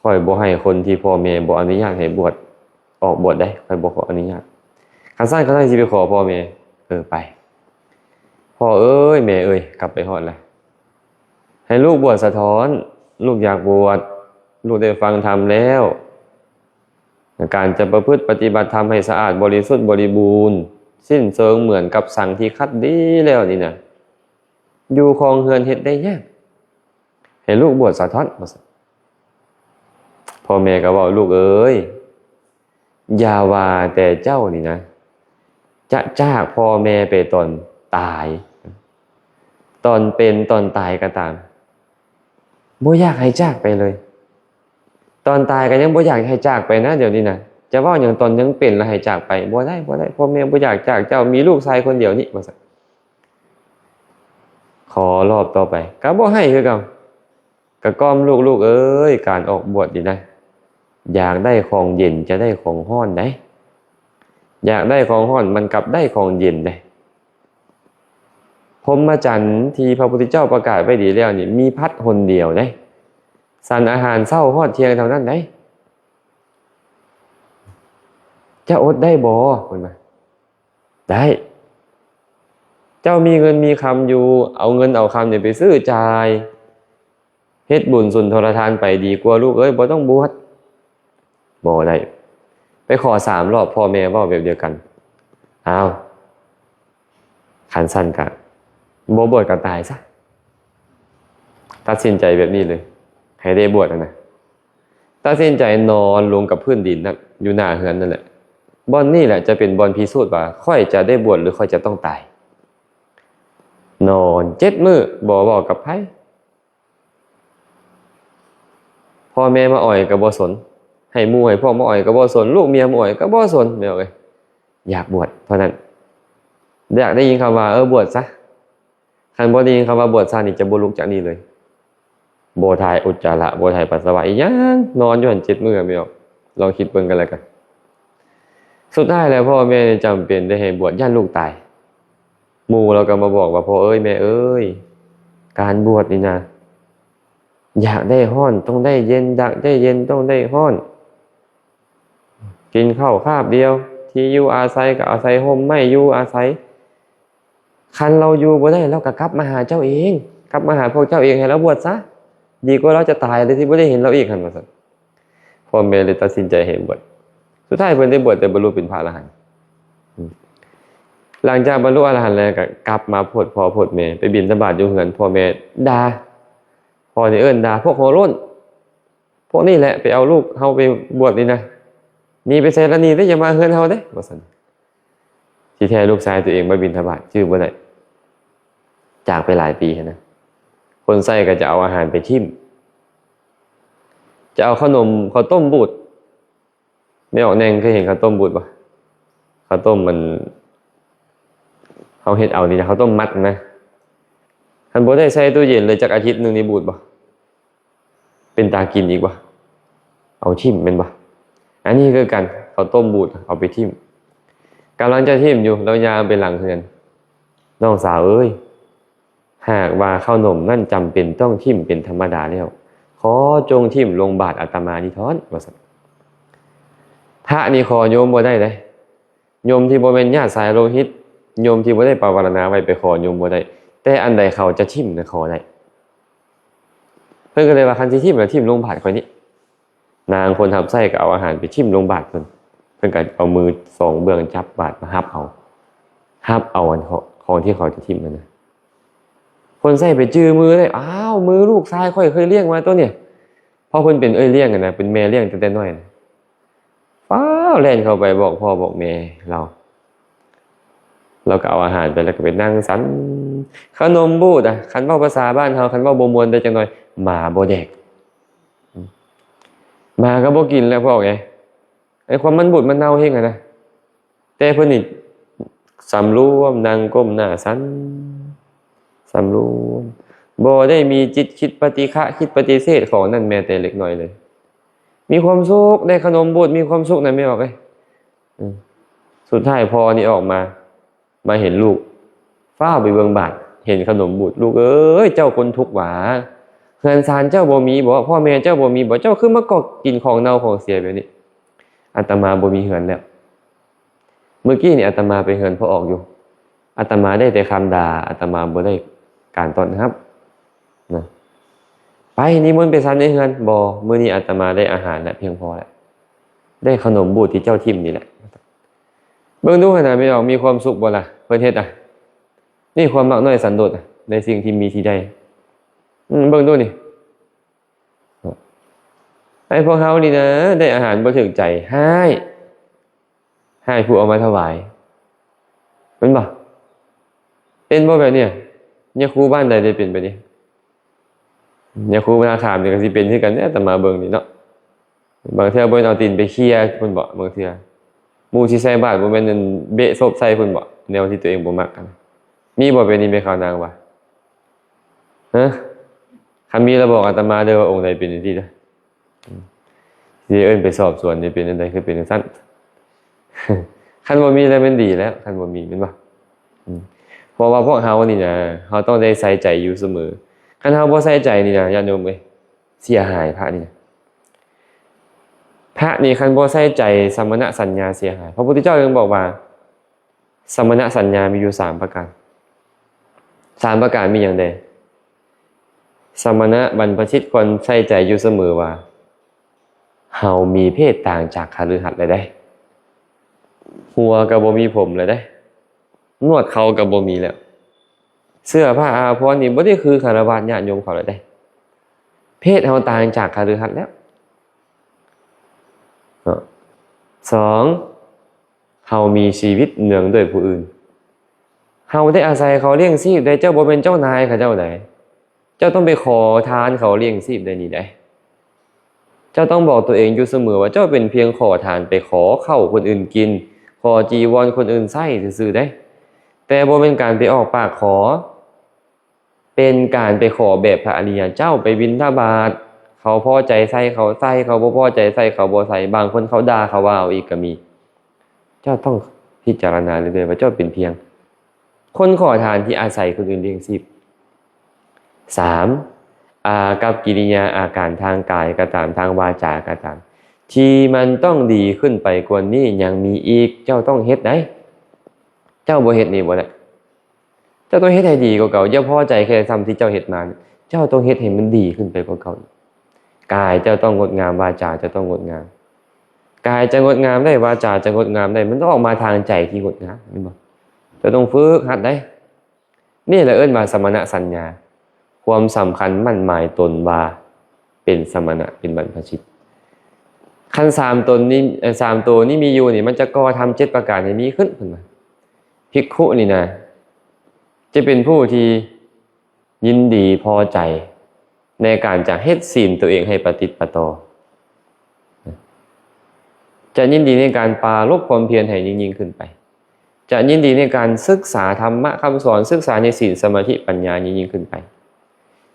ຂ້ອຍບໍ່ໃຫ້ຄົນທີ່ພໍ່ແມ່ບໍ່ອະນຸຍາດໃຫ້ບວດ ອອກບວດໄດ໋, ຂ້ອຍບໍ່ຂໍອະນຸຍາດ. ຄັນຊັ້ນຂ້ານ້ອຍຊິໄປຂໍພໍ່ແມ່. ເອີ ໄປ. ພໍ່ເອີຍ ແມ່ເອີຍ ກັບໄປຮອດລະ ໃຫ້ລູກບວດສະທ້ອນ, ລູກຢາກບວດ, ລູກໄດ້ຟັງທຳແລ້ວ. ການຈະປະພຶດປະຕິບັດທຳໃຫ້ສະອາດບໍລິສຸດບໍລິບູນ ສິ້ນເຊີງເໝືອນກັບສັງທີ່ຂັດດີແລ້ວນີ້ນະ ຢູ່ຄອງເຮືອນເຮັດໄດ້ຍາກ, ໃຫ້ລູກບວດສາທອນ ວ່າຊັ້ນ. ພໍ່ແມ່ກໍເວົ້າ ລູກເອີຍ ຢ່າວ່າແຕ່ເຈົ້ານີ້ນະ ຈະຈາກພໍ່ແມ່ໄປຕອນຕາຍ, ຕອນເປັນຕອນຕາຍກໍຕາມ ບໍ່ຢາກໃຫ້ຈາກໄປເລີຍ. ຕອນຕາຍກໍຍັງບໍ່ຢາກໃຫ້ຈາກໄປນະ ດຽວນີ້ນະ. ຈະເວົ້າຫຍັງຕອນຍັງເປັນລະໃຫ້ຈາກໄປ? ບໍ່ໄດ້, ບໍ່ໄດ້. ພໍ່ແມ່ບໍ່ຢາກຈາກເຈົ້າ, ມີລູກຊາຍຄົນດຽວນີ້ ວ່າຊັ້ນ. ຂໍລອບຕໍ່ໄປ ກໍບໍ່ໃຫ້ຄືເກົ່າ. ກະກ່ອມລູກ, ລູກເອີຍ ການອອກບວດນີ້ນະ ຢາກໄດ້ຂອງເຢັນ ຈະໄດ້ຂອງຮ້ອນໃດ໋, ຢາກໄດ້ຂອງຮ້ອນ ມັນກັບໄດ້ຂອງເຢັນໃດ໋. ພົມມະຈັນທີ່ພະພຸດທະເຈົ້າປະກາດໄວ້ດີແລ້ວນີ້ ມີພັດຫົນດຽວໃດ໋, ສັນອາຫານເຊົ້າຮອດທ່ຽງເທົ່ານັ້ນໃດ໋. ຈະອົດໄດ້ບໍ່? ເພິ່ນວ່າ ໄດ້. ເຈົ້າມີເງິນມີຄຳຢູ່ ເອົາເງິນເອົາຄຳນີ້ໄປຊື້ຈ່າຍ ເຮັດບຸນສຸນທອນລະທານໄປດີກວ່າ ລູກເອີຍ ບໍ່ຕ້ອງບວດ. ບໍ່ໄດ້. ໄປຂໍສາມລອບ ພໍ່ແມ່ເວົ້າແບບດຽວກັນ. ອ້າວ ຄັນຊັ້ນກະບໍ່ບວດກໍຕາຍຊະ. ຕັດສິນໃຈແບບນີ້ເລີຍ ໃຫ້ໄດ້ບວດຫັ້ນນະ. ຕັດສິນໃຈນອນລົງກັບພື້ນດິນນັ້ນ ຢູ່ໜ້າເຮືອນນັ້ນແຫຼະ. ບ່ອນນີ້ແຫຼະຈະເປັນບ່ອນພິສູດວ່າ ຂ້ອຍຈະໄດ້ບວດ ຫຼື ຂ້ອຍຈະຕ້ອງຕາຍ. ນອນເຈັດມື້ ບໍ່ເວົ້າກັບໃຜ. ພໍ່ແມ່ມາອ່ອຍກໍບໍ່ສົນ, ໃຫ້ໝູ່ໃຫ້ພວກມາອ່ອຍກໍບໍ່ສົນ, ລູກເມຍມາອ່ອຍກໍບໍ່ສົນ. ແມ່ເອີຍ ຢາກບວດເທົ່ານັ້ນ. ຢາກໄດ້ຍິນຄຳວ່າ ເອີ ບວດຊະ. ຄັນບໍ່ໄດ້ຍິນຄຳວ່າບວດຊານີ້ ຈະບໍ່ລຸກຈາກນີ້ເລີຍ. ບໍ່ຖ່າຍອຸດຈາລະ ບໍ່ຖ່າຍປັດສະວະອີ່ຫຍັງ, ນອນຢູ່ຫັ້ນເຈັດມື້ແມ່ອອກ. ລອງຄິດເບິ່ງກັນແລ້ວກັນ. ສຸດທ້າຍແລ້ວ ພໍ່ແມ່ນີ້ຈຳເປັນໄດ້ໃຫ້ບວດ ຢ້ານລູກຕາຍ. ໝູ່ລາວກໍມາບອກວ່າ ພໍ່ເອີຍ ແມ່ເອີຍ ການບວດນີ້ນະ ຢາກໄດ້ຮ້ອນຕ້ອງໄດ້ເຢັນ, ຢາກໄດ້ເຢັນຕ້ອງໄດ້ຮ້ອນ. ກິນເຂົ້າຄາບດຽວ, ທີ່ຢູ່ອາໄສກໍອາໄສຮົ່ມໄມ້ຢູ່ອາໄສ. ຄັນລາວຢູ່ບໍ່ໄດ້ ລາວກໍກັບມາຫາເຈົ້າເອງ, ກັບມາຫາພວກເຈົ້າເອງ ໃຫ້ລາວບວດຊະ, ດີກວ່າລາວຈະຕາຍໂດຍທີ່ບໍ່ໄດ້ເຫັນລາວອີກຫັ້ນ ວ່າຊັ້ນ. ພໍ່ແມ່ເລີຍຕັດສິນໃຈໃຫ້ບວດ. ສຸດທ້າຍເພິ່ນໄດ້ບວດ ແຕ່ບັນລຸເປັນພະອະລະຫັນ. ອືມ ຫຼັງຈາກບັນລຸອະລະຫັນແລ້ວ ກໍກັບມາໂພດພໍ່ໂພດແມ່, ໄປບິນທະບາດຢູ່ເຮືອນ ພໍ່ແມ່ດ່າ. ພໍ່ນີ້ເອີ້ນດ່າ ພວກຫົວໂລ້ນ. ພວກນີ້ແຫຼະໄປເອົາລູກເຮົາໄປບວດນີ້ນະ, ໜີໄປໃສລະໜີເດີ້ ຢ່າມາເຮືອນເຮົາເດີ້ ວ່າຊັ້ນ. ທີ່ແທ້ລູກຊາຍຕົວເອງມາບິນທະບາດ ຈື່ບໍ່ໄດ້, ຈາກໄປຫຼາຍປີຫັ້ນນະ. ຄົນໃຊ້ກໍຈະເອົາອາຫານໄປຖິ້ມ, ຈະເອົາເຂົ້າໜົມ ເຂົ້າຕົ້ມບູດ. ແມ່ອອກແນງເຄີຍເຫັນເຂົ້າຕົ້ມບູດບໍ່? ເຂົ້າຕົ້ມມັນ ເຮົາເຮັດເອົານີ້ນະ, ເຂົ້າຕົ້ມມັດນະ. ຄັນບໍ່ໄດ້ໃສ່ຕູ້ເຢັນເລີຍ ຈັກອາທິດໜຶ່ງນີ້ບູດບໍ່? ເປັນຕາກິນອີກບໍ່? ເອົາຖິ້ມແມ່ນບໍ່? ອັນນີ້ຄືກັນ, ເຂົ້າຕົ້ມບູດເອົາໄປຖິ້ມ. ກຳລັງຈະຖິ້ມຢູ່ ລາວຍ່າງໄປຫຼັງເຮືອນ, ນ້ອງສາວເອີຍ, ຫາກວ່າເຂົ້າໜົມນັ້ນຈຳເປັນຕ້ອງຖິ້ມເປັນທຳມະດາແລ້ວ, ຂໍຈົ່ງຖິ້ມລົງບາດອາດຕະມານີ້ທ້ອນ ວ່າຊັ້ນ. ພະນີ້ຂໍໂຍມບໍ່ໄດ້ເດ້. ໂຍມທີ່ບໍ່ແມ່ນຍາດສາຍໂລຫິດ, ໂຍມທີ່ບໍ່ໄດ້ປະວາລະນາໄວ້ ໄປຂໍໂຍມບໍ່ໄດ້, ແຕ່ອັນໃດເຂົາຈະຖິ້ມນະ ຂໍໄດ້. ເພິ່ນກໍເລີຍວ່າ ຄັນຊິຖິ້ມລະຖິ້ມລົງບາດຂ້ອຍນີ້. ນາງຄົນຮັບໃຊ້ກໍເອົາອາຫານໄປຖິ້ມລົງບາດເພິ່ນ, ເພິ່ນກໍເອົາມືສອງເບື້ອງຈັບບາດມາຮັບເອົາ, ຮັບເອົາອັນຂອງ ຂອງທີ່ເຂົາຈະຖິ້ມນັ້ນນະ. ຄົນໃຊ້ໄປຈື່ມືເລີຍ, ອ້າວ ມືລູກຊາຍຂ້ອຍເຄີຍລ້ຽງມາຕົວນີ້. ເພາະເພິ່ນເປັນເອື້ອຍລ້ຽງຫັ້ນນະ, ເປັນແມ່ລ້ຽງຕັ້ງແຕ່ນ້ອຍນະ. ຟ້າວແລ່ນເຂົ້າໄປບອກພໍ່ບອກແມ່ລາວ. ລາວກໍເອົາອາຫານໄປ ແລ້ວກໍໄປນັ່ງສັນ. ເຂົ້າໜົມບູດອະ, ຄັນເວົ້າພາສາບ້ານເຮົາ, ຄັນເວົ້າບໍ່ມ່ວນໄດ້ຈັກໜ້ອຍ, ໝາບໍ່ແດກ. ໝາກໍບໍ່ກິນແລ້ວພວກເອີຍ. ໄອ້ຄວາມມັນບູດມັນເນົ່າເຮງຫັ້ນນະ. ແຕ່ເພິ່ນນີ້ສຳລວມ, ນັ່ງກົ້ມໜ້າສັນ, ສຳລວມ, ບໍ່ໄດ້ມີຈິດຄິດປະຕິຄະ, ຄິດປະຕິເສດຂອງນັ້ນແມ້ແຕ່ເລັກນ້ອຍເລີຍ. ມີຄວາມສຸກ, ໄດ້ເຂົ້າໜົມບູດ, ມີຄວາມສຸກນະແມ່ອອກເອີຍ. ອືມ ສຸດທ້າຍພໍ່ນີ້ອອກມາ, ມາເຫັນລູກ, ຟ້າວໄປເບິ່ງບາດ, ເຫັນຂະໜົມບູດ ລູກເອີຍ ເຈົ້າຄົນທຸກຫວາ ເຮືອນຊານເຈົ້າບໍ່ມີບໍ? ພໍ່ແມ່ເຈົ້າບໍ່ມີບໍ? ເຈົ້າຄືມາກອກກິນຂອງເນົ່າຂອງເສຍແບບນີ້? ອາດຕະມາບໍ່ມີເຮືອນແລ້ວ. ມື້ກີ້ນີ້ອາດຕະມາໄປເຮືອນພໍ່ອອກຢູ່ ອາດຕະມາໄດ້ແຕ່ຄຳດ່າ ອາດຕະມາບໍ່ໄດ້ການຕ້ອນຮັບນະ. ໄປນິມົນໄປສັນໃນເຮືອນ. ບໍ່, ມື້ນີ້ອາດຕະມາໄດ້ອາຫານແລ້ວ ພຽງພໍແລ້ວ ໄດ້ຂະໜົມບູດທີ່ເຈົ້າຖິ້ມນີ້ແຫຼະ. ເບິ່ງດູຫັ້ນນະ ແມ່ອອກມີຄວາມສຸກບໍ່ລະ? ເພິ່ນເຮັດນະ ນີ້ຄວາມມັກນ້ອຍສັນໂດດນະ ໃນສິ່ງທີ່ມີທີ່ໄດ້. ອືມ ເບິ່ງດູນີ້ ໄອ້ພວກເຮົານີ້ນະ ໄດ້ອາຫານບໍ່ຖືກໃຈ ຮ້າຍ ຮ້າຍຜູ້ເອົາມາຖວາຍ ແມ່ນບໍ່? ເປັນບໍ່ແບບນີ້? ຍາຄູບ້ານໃດໄດ້ເປັນແບບນີ້? ຍາຄູນາຄາມນີ້ກໍຊິເປັນຄືກັນເດ້ ອາດຕະມາເບິ່ງນີ້ເນາະ. ບາງເທື່ອບໍ່ແມ່ນເອົາຕີນໄປເຄຍພຸ້ນບໍ? ບາງເທື່ອໝູ່ຊິໃສ່ບາດ ບໍ່ແມ່ນອັນເບະສົບໃສ່ພຸ້ນບໍ? ແນວທີ່ຕົວເອງບໍ່ມັກຫັ້ນ ມີບໍ່ແບບນີ້? ແມ່ຂາວນາງວ່າ ຮະ? ຄັນມີລະບອກອາດຕະມາເດີວ່າອົງໃດເປັນຈັ່ງຊີ້ເດີ ຊິເອີ້ນໄປສອບສວນນີ້ ເປັນຈັ່ງໃດຄືເປັນຈັ່ງຊັ້ນ? ຄັນບໍ່ມີແລ້ວແມ່ນດີແລ້ວ ຄັນບໍ່ມີແມ່ນບໍ່? ອືມ ເພາະວ່າພວກເຮົານີ້ນະ ເຮົາຕ້ອງໄດ້ໃສ່ໃຈຢູ່ສະເໝີ. ຄັນເຮົາບໍ່ໃສ່ໃຈນີ້ນະ ຍາດໂຍມເອີຍ ເສຍຫາຍ ພະນີ້ນະ. ພະນີ້ຄັນບໍ່ໃສ່ໃຈ ສະມະນະສັນຍາເສຍຫາຍ. ພະພຸດທະເຈົ້າຈຶ່ງບອກວ່າ ສະມະນະສັນຍາມີຢູ່ສາມປະການ. ສາມປະການມີຫຍັງແດ່? ສະມະນະບັນພະຊິດຄວນໃສ່ໃຈຢູ່ສະເໝີວ່າ ເຮົາມີເພດຕ່າງຈາກຄະລືຫັດແລ້ວເດ້. ຫົວກໍບໍ່ມີຜົມແລ້ວເດ້. ໜວດເຂົາກໍບໍ່ມີແລ້ວ. ເສື້ອຜ້າອາພອນນີ້ບໍ່ໄດ້ຄືຄາລະວາດຍາດໂຍມເຂົາແລ້ວເດ້. ເພດເຮົາຕ່າງຈາກຄະລືຫັດແລ້ວເນາະ. ສອງ ເຮົາມີຊີວິດເນື່ອງດ້ວຍຜູ້ອື່ນ. ເຮົາໄດ້ອາໄສເຂົາລ້ຽງຊີບໄດ໋, ເຈົ້າບໍ່ແມ່ນເຈົ້ານາຍເຂົາເຈົ້າໃດ໋. ເຈົ້າຕ້ອງໄປຂໍທານເຂົາລ້ຽງຊີບໄດ໋ນີ້ໃດ໋. ເຈົ້າຕ້ອງບອກຕົວເອງຢູ່ສະເໝີວ່າ ເຈົ້າເປັນພຽງຂໍທານ, ໄປຂໍເຂົ້າຄົນອື່ນກິນ, ຂໍຈີວອນຄົນອື່ນໃຊ້ຊື່ໆໃດ໋. ແຕ່ບໍ່ແມ່ນການໄປອອກປາກຂໍ. ເປັນການໄປຂໍແບບພະອະລິຍະເຈົ້າ, ໄປບິນທະບາດ, ເຂົາພໍໃຈໃສ່ເຂົາໃສ່, ເຂົາບໍ່ພໍໃຈໃສ່ເຂົາບໍ່ໃສ່, ບາງຄົນເຂົາດ່າເຂົາວ່າເອົາອີກກໍມີ. ເຈົ້າຕ້ອງພິຈາລະນາເລື້ອຍໆວ່າເຈົ້າເປັນພຽງຄົນຂໍທານທີ່ອາໄສຄົນອື່ນລ້ຽງຊີບ. ສາມ ອາກັບກິລິຍາອາການທາງກາຍກໍຕາມ, ທາງວາຈາກໍຕາມ, ທີ່ມັນຕ້ອງດີຂຶ້ນໄປກວ່ານີ້ຍັງມີອີກ, ເຈົ້າຕ້ອງເຮັດໄດ໋. ເຈົ້າບໍ່ເຮັດນີ້ບໍ່ໄດ້. ເຈົ້າຕ້ອງເຮັດໃຫ້ດີກວ່າເກົ່າ. ຢ່າພໍໃຈແຄ່ສ່ຳທີ່ເຈົ້າເຮັດມາ, ເຈົ້າຕ້ອງເຮັດໃຫ້ມັນດີຂຶ້ນໄປກວ່າເກົ່າ. ກາຍເຈົ້າຕ້ອງງົດງາມ, ວາຈາເຈົ້າຕ້ອງງົດງາມ. ກາຍຈະງົດງາມໄດ້, ວາຈາຈະງົດງາມໄດ້, ມັນຕ້ອງອອກມາທາງໃຈທີ່ງົດງາມ, ແມ່ນບໍ່? ເຈົ້າຕ້ອງຝຶກຫັດໄດ໋. ນີ້ແຫຼະເອີ້ນວ່າສະມະນະສັນຍາ, ຄວາມສຳຄັນໝັ້ນໝາຍຕົນວ່າເປັນສະມະນະ, ເປັນບັນພະຊິດ. ຄັນສາມຕົນນີ້, ເອີ ສາມໂຕນີ້ມີຢູ່ນີ້, ມັນຈະກໍ່ທຳເຈັດປະການໃຫ້ມີຂຶ້ນ, ເພິ່ນວ່າ. ພິກຂຸນີ້ນະ ຈະເປັນຜູ້ທີ່ຍິນດີພໍໃຈໃນການຈະເຮັດສີນຕົວເອງໃຫ້ປະຕິດປະຕໍ່, ຈະຍິນດີໃນການປາລົບຄວາມພຽນໃຫ້ຍິ່ງໆຂຶ້ນໄປ, ຈະຍິນດີໃນການສຶກສາທຳມະຄຳສອນ, ສຶກສາໃນສີນ, ສະມາທິ, ປັນຍາຍິ່ງໆຂຶ້ນໄປ,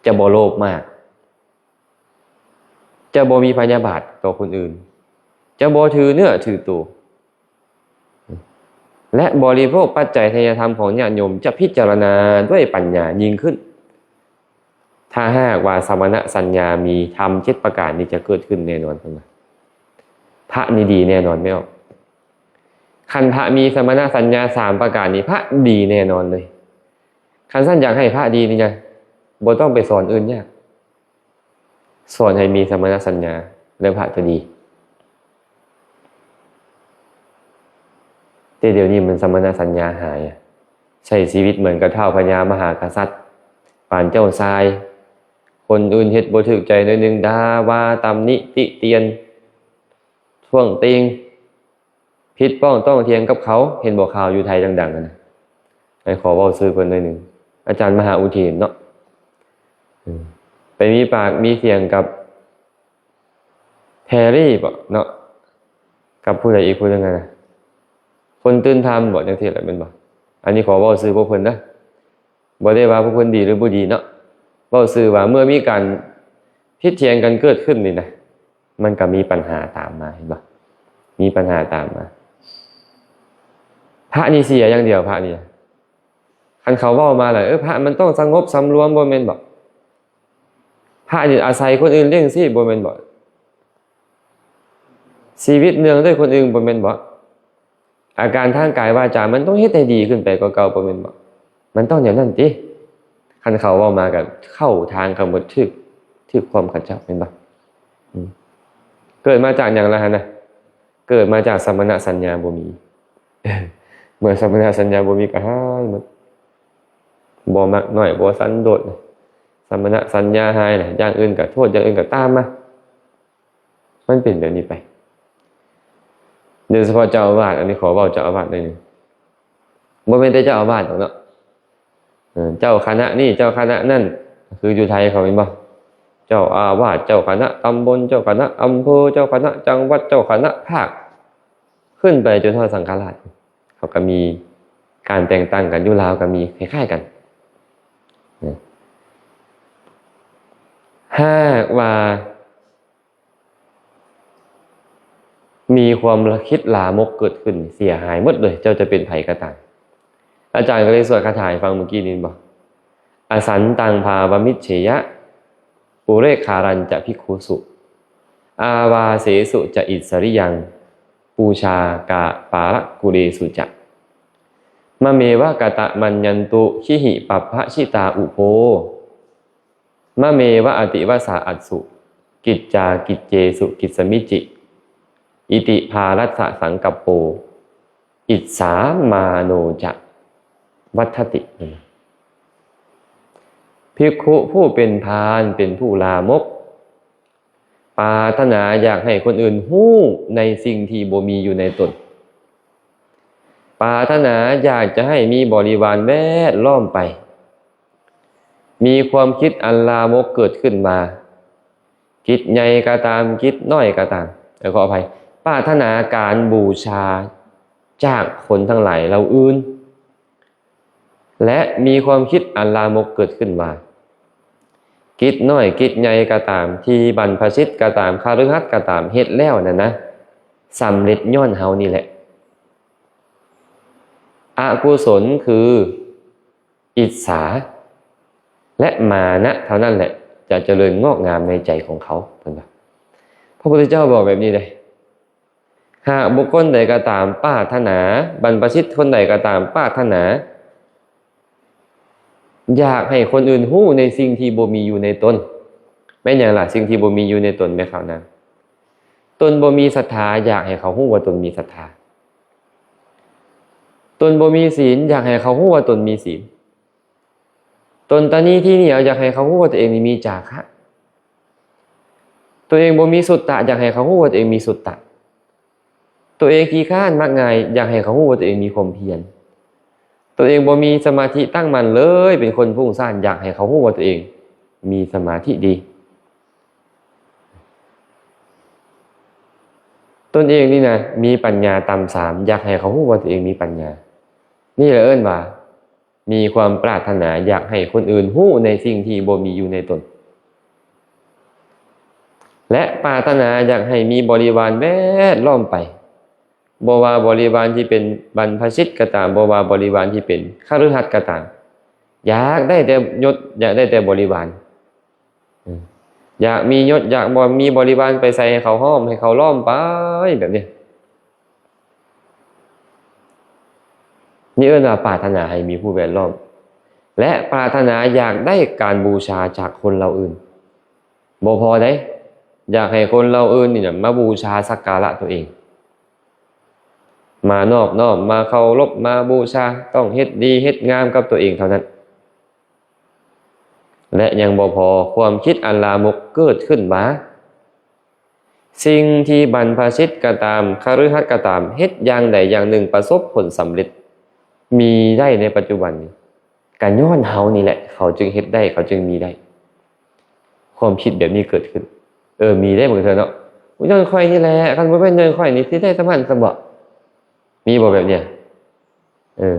ຈະບໍ່ໂລບມາກ, ຈະບໍ່ມີພະຍາບາດຕໍ່ຄົນອື່ນ, ຈະບໍ່ຖືເນື້ອຖືໂຕ ແລະ ບໍລິໂພກປັດໄຈທາຍະທຳຂອງຍາດໂຍມ ຈະພິຈາລະນາດ້ວຍປັນຍາຍິ່ງຂຶ້ນ. ຖ້າຫາກວ່າສະມະນະສັນຍາມີ, ທຳເຈັດປະການນີ້ຈະເກີດຂຶ້ນແນ່ນອນ, ເພິ່ນວ່າ. ພະນີ້ດີແນ່ນອນແມ່ນບໍ່? ຄັນພະມີສະມະນະສັນຍາສາມປະການນີ້, ພະດີແນ່ນອນເລີຍ. ຄັນຊັ້ນຢາກໃຫ້ພະດີນີ້ນະ, ບໍ່ຕ້ອງໄປສອນອື່ນຍາກ. ສອນໃຫ້ມີສະມະນະສັນຍາ ແລະ ພະຈະດີ. ແຕ່ດຽວນີ້ມັນສະມະນະສັນຍາຫາຍ, ໃຊ້ຊີວິດເໝືອນກັບທ້າວພະຍາມະຫາກະສັດ, ປານເຈົ້າຊາຍ. ຄົນອື່ນເຮັດບໍ່ຖືກໃຈໜ້ອຍໜຶ່ງ, ດ່າວ່າ, ຕຳໜິ, ຕິຕຽນ, ທ້ວງຕິງ. ຜິດປ້ອງຕ້ອງຖຽງກັບເຂົາ. ເຫັນບໍ່ ຂ່າວຢູ່ໄທດັງໆຫັ້ນນະ? ໃຫ້ຂໍເວົ້າຊື່ເພິ່ນໜ້ອຍໜຶ່ງ, ອາຈານມະຫາອຸເທນເນາະ. ເອີ ໄປມີປາກມີສຽງກັບແພຣີບໍເນາະ, ກັບຜູ້ໃດອີກຜູ້ໜຶ່ງຫັ້ນນະ, ຄົນຕື່ນທຳບໍ, ຈັ່ງຊີ້ແຫຼະແມ່ນບໍ່? ອັນນີ້ຂໍເວົ້າຊື່ພວກເພິ່ນເດີ. ບໍ່ໄດ້ວ່າພວກເພິ່ນດີຫຼືບໍ່ດີເນາະ, ເວົ້າຊື່ວ່າເມື່ອມີການຜິດຖຽງກັນເກີດຂຶ້ນນີ້ນະ, ມັນກໍມີບັນຫາຕາມມາ, ເຫັນບໍ່? ມີບັນຫາຕາມມາ. ພະນີ້ເສຍຢ່າງດຽວ, ພະນີ້ນະ. ອັນເຂົາເວົ້າມາລະ ເອີ ພະມັນຕ້ອງສະຫງົບສຳລວມ ບໍ່ແມ່ນບໍ? ພະນີ້ອາໄສຄົນອື່ນລ້ຽງຊີບ ບໍ່ແມ່ນບໍ? ຊີວິດເນື່ອງດ້ວຍຄົນອື່ນ ບໍ່ແມ່ນບໍ? ອາການທາງກາຍວາຈາ ມັນຕ້ອງເຮັດໃຫ້ດີຂຶ້ນໄປກວ່າເກົ່າ ບໍ່ແມ່ນບໍ? ມັນຕ້ອງແນວນັ້ນຕິ? ຄັນເຂົາເວົ້າມາກໍເຂົ້າທາງກັນໝົດ ຖືກ ຖືກຄວາມເຂົາເຈົ້າ ແມ່ນບໍ່? ອືມ ເກີດມາຈາກຫຍັງລະຫັ້ນນະ? ເກີດມາຈາກສະມະນະສັນຍາບໍ່ມີ. ເມື່ອສະມະນະສັນຍາບໍ່ມີກໍຫາຍໝົດ. ບໍ່ມັກນ້ອຍ ບໍ່ສັນໂດດ. ສະມະນະສັນຍາຫາຍລະ ຢ່າງອື່ນກໍໂທດ ຢ່າງອື່ນກໍຕາມມາ. ມັນເປັນແບບນີ້ໄປ. ໂດຍສະເພາະເຈົ້າອາວາດ, ອັນນີ້ຂໍເວົ້າເຈົ້າອາວາດໜ້ອຍໜຶ່ງ. ບໍ່ແມ່ນແຕ່ເຈົ້າອາວາດດອກເນາະ. ເອີ ເຈົ້າຄະນະນີ້ ເຈົ້າຄະນະນັ້ນ ຄືຢູ່ໄທເຂົາແມ່ນບໍ່? ເຈົ້າອາວາດ, ເຈົ້າຄະນະຕຳບົນ, ເຈົ້າຄະນະອຳເພີ, ເຈົ້າຄະນະຈັງຫວັດ, ເຈົ້າຄະນະພາກ ຂຶ້ນໄປຈົນຮອດສັງຄະລາດ ເຂົາກໍມີການແຕ່ງຕັ້ງກັນ. ຢູ່ລາວກໍມີຄ້າຍໆກັນ. ຫາກວ່າ ມີຄວາມຄິດລາມົກເກີດຂຶ້ນ ເສຍຫາຍໝົດເລີຍ ເຈົ້າຈະເປັນໃຜກໍຕາມ. ອາຈານກໍເລີຍສວດຄາຖາໃຫ້ຟັງມື້ກີ້ນີ້ ເຫັນບໍ່? ອະສັນຕັງພາວະມິດເຊຍະ ອຸເຣຄາລັນຈະພິກຂຸສຸ ອາວາເສສຸຈະອິດສະລິຍັງ ປູຊາກາປາລະກຸເລສຸຈະ ມະເມວະກະຕະມັນຍັນຕຸ ຄີຫິປັບພະຊິຕາອຸໂພ ມະເມວະອະຕິວະສາອັດສຸ ກິດຈາກິດເຈສຸກິດສະມິຈິ ອິຕິພາລັດສະສັງກັບໂປ ອິດສາມາໂນຈະວັດທະຕິ. ພິກຂຸຜູ້ເປັນພານ ເປັນຜູ້ລາມົກ ປາດຖະໜາຢາກໃຫ້ຄົນອື່ນຮູ້ໃນສິ່ງທີ່ບໍ່ມີຢູ່ໃນຕົນ. ປາດຖະໜາຢາກຈະໃຫ້ມີບໍລິວານແວດລ້ອມໄປ. ມີຄວາມຄິດອັນລາມົກເກີດຂຶ້ນມາ, ກິດໃຫຍ່ກໍຕາມ, ກິດນ້ອຍກໍຕາມ, ເອີ ຂໍອະໄພ, ປາດຖະໜາການບູຊາຈາກຄົນທັງຫຼາຍເຫຼົ່າອື່ນ. ແລະ ມີຄວາມຄິດອັນລາມົກເກີດຂຶ້ນວ່າ ກິດນ້ອຍກິດໃຫຍ່ກໍຕາມ, ທີ່ບັນພະຊິດກໍຕາມ, ຄະລືຫັດກໍຕາມ, ເຮັດແລ້ວນັ້ນນະ, ສຳເລັດຍ້ອນເຮົານີ້ແຫຼະ. ອະກຸສົນຄືອິດສາ ແລະ ມານະເທົ່ານັ້ນແຫຼະ ຈະຈະເລີນງອກງາມໃນໃຈຂອງເຂົາ, ເພິ່ນວ່າ. ພະພຸດທະເຈົ້າບອກແບບນີ້ເດ້. ຫາກບຸກຄົນໃດກໍຕາມປາດຖະໜາ, ບັນພະຊິດຄົນໃດກໍຕາມປາດຖະໜາ ຢາກໃຫ້ຄົນອື່ນຮູ້ໃນສິ່ງທີ່ບໍ່ມີຢູ່ໃນຕົນ. ແມ່ນຫຍັງລະ? ສິ່ງທີ່ບໍ່ມີຢູ່ໃນຕົນແມ່ນຄາວນາງ. ຕົນບໍ່ມີສັດທາ, ຢາກໃຫ້ເຂົາຮູ້ວ່າຕົນມີສັດທາ. ຕົນບໍ່ມີສີນ, ຢາກໃຫ້ເຂົາຮູ້ວ່າຕົນມີສີນ. ຕົນຕະໜີທີ່ໜຽວ, ຢາກໃຫ້ເຂົາຮູ້ວ່າຕົວເອງນີ້ມີຈາຄະ. ຕົວເອງບໍ່ມີສຸດຕະ, ຢາກໃຫ້ເຂົາຮູ້ວ່າຕົວເອງມີສຸດຕະ. ຕົວເອງຂີ້ຄ້ານມັກງ່າຍ, ຢາກໃຫ້ເຂົາຮູ້ວ່າຕົວເອງມີຄວາມພຽນ. ຕົວເອງບໍ່ມີສະມາທິຕັ້ງໝັ້ນເລີຍ, ເປັນຄົນຟຸ້ງສ້ານ, ຢາກໃຫ້ເຂົາຮູ້ວ່າຕົວເອງມີສະມາທິດີ. ຕົນເອງນີ້ນະ ມີປັນຍາຕ່ຳສາມ, ຢາກໃຫ້ເຂົາຮູ້ວ່າຕົວເອງມີປັນຍາ. ນີ້ລະເອີ້ນວ່າ ມີຄວາມປາດຖະໜາຢາກໃຫ້ຄົນອື່ນຮູ້ໃນສິ່ງທີ່ບໍ່ມີຢູ່ໃນຕົນ ແລະ ປາດຖະໜາຢາກໃຫ້ມີບໍລິວານແວດລ້ອມໄປ, ບໍ່ວ່າບໍລິວານທີ່ເປັນບັນພະຊິດກໍຕາມ, ບໍ່ວ່າບໍລິວານທີ່ເປັນຄະລືຫັດກໍຕາມ, ຢາກໄດ້ແຕ່ຍົດ, ຢາກໄດ້ແຕ່ບໍລິວານ, ຢາກມີຍົດ, ຢາກບໍ່ມີບໍລິວານໄປໃສ່ໃຫ້ເຂົາຫ້ອມ, ໃຫ້ເຂົາລ້ອມໄປແບບນີ້. ນີ້ເອີ້ນວ່າປາດຖະໜາໃຫ້ມີຜູ້ແວດລ້ອມ ແລະ ປາດຖະໜາຢາກໄດ້ການບູຊາຈາກຄົນເຫຼົ່າອື່ນ. ບໍ່ພໍໃດ, ຢາກໃຫ້ຄົນເຫຼົ່າອື່ນນີ້ນະມາບູຊາສັກກາລະຕົວເອງ, ມານອບນ້ອມ, ມາເຄົາລົບ, ມາບູຊາ, ຕ້ອງເຮັດດີເຮັດງາມກັບຕົວເອງເທົ່ານັ້ນ. ແລະ ຍັງບໍ່ພໍ, ຄວາມຄິດອັນລາມົກເກີດຂຶ້ນວ່າ ສິ່ງທີ່ບັນພະຊິດກໍຕາມ, ຄະລືຫັດກໍຕາມ, ເຮັດຢ່າງໃດຢ່າງໜຶ່ງປະສົບຜົນສຳເລັດ, ມີໄດ້ໃນປັດຈຸບັນນີ້, ກໍຍ້ອນເຮົານີ້ແຫຼະ, ເຂົາຈຶ່ງເຮັດໄດ້, ເຂົາຈຶ່ງມີໄດ້. ຄວາມຄິດແບບນີ້ເກີດຂຶ້ນ. ເອີ, ມີໄດ້ບາງເທື່ອເນາະ. ຍ້ອນຂ້ອຍນີ້ແຫຼະ, ຄັນບໍ່ແມ່ນຍ້ອນຂ້ອຍນີ້ ຊິໄດ້ສ່ຳນັ້ນຊະບໍ? ມີບໍ່ແບບເນີ້ຍ? ເອີ,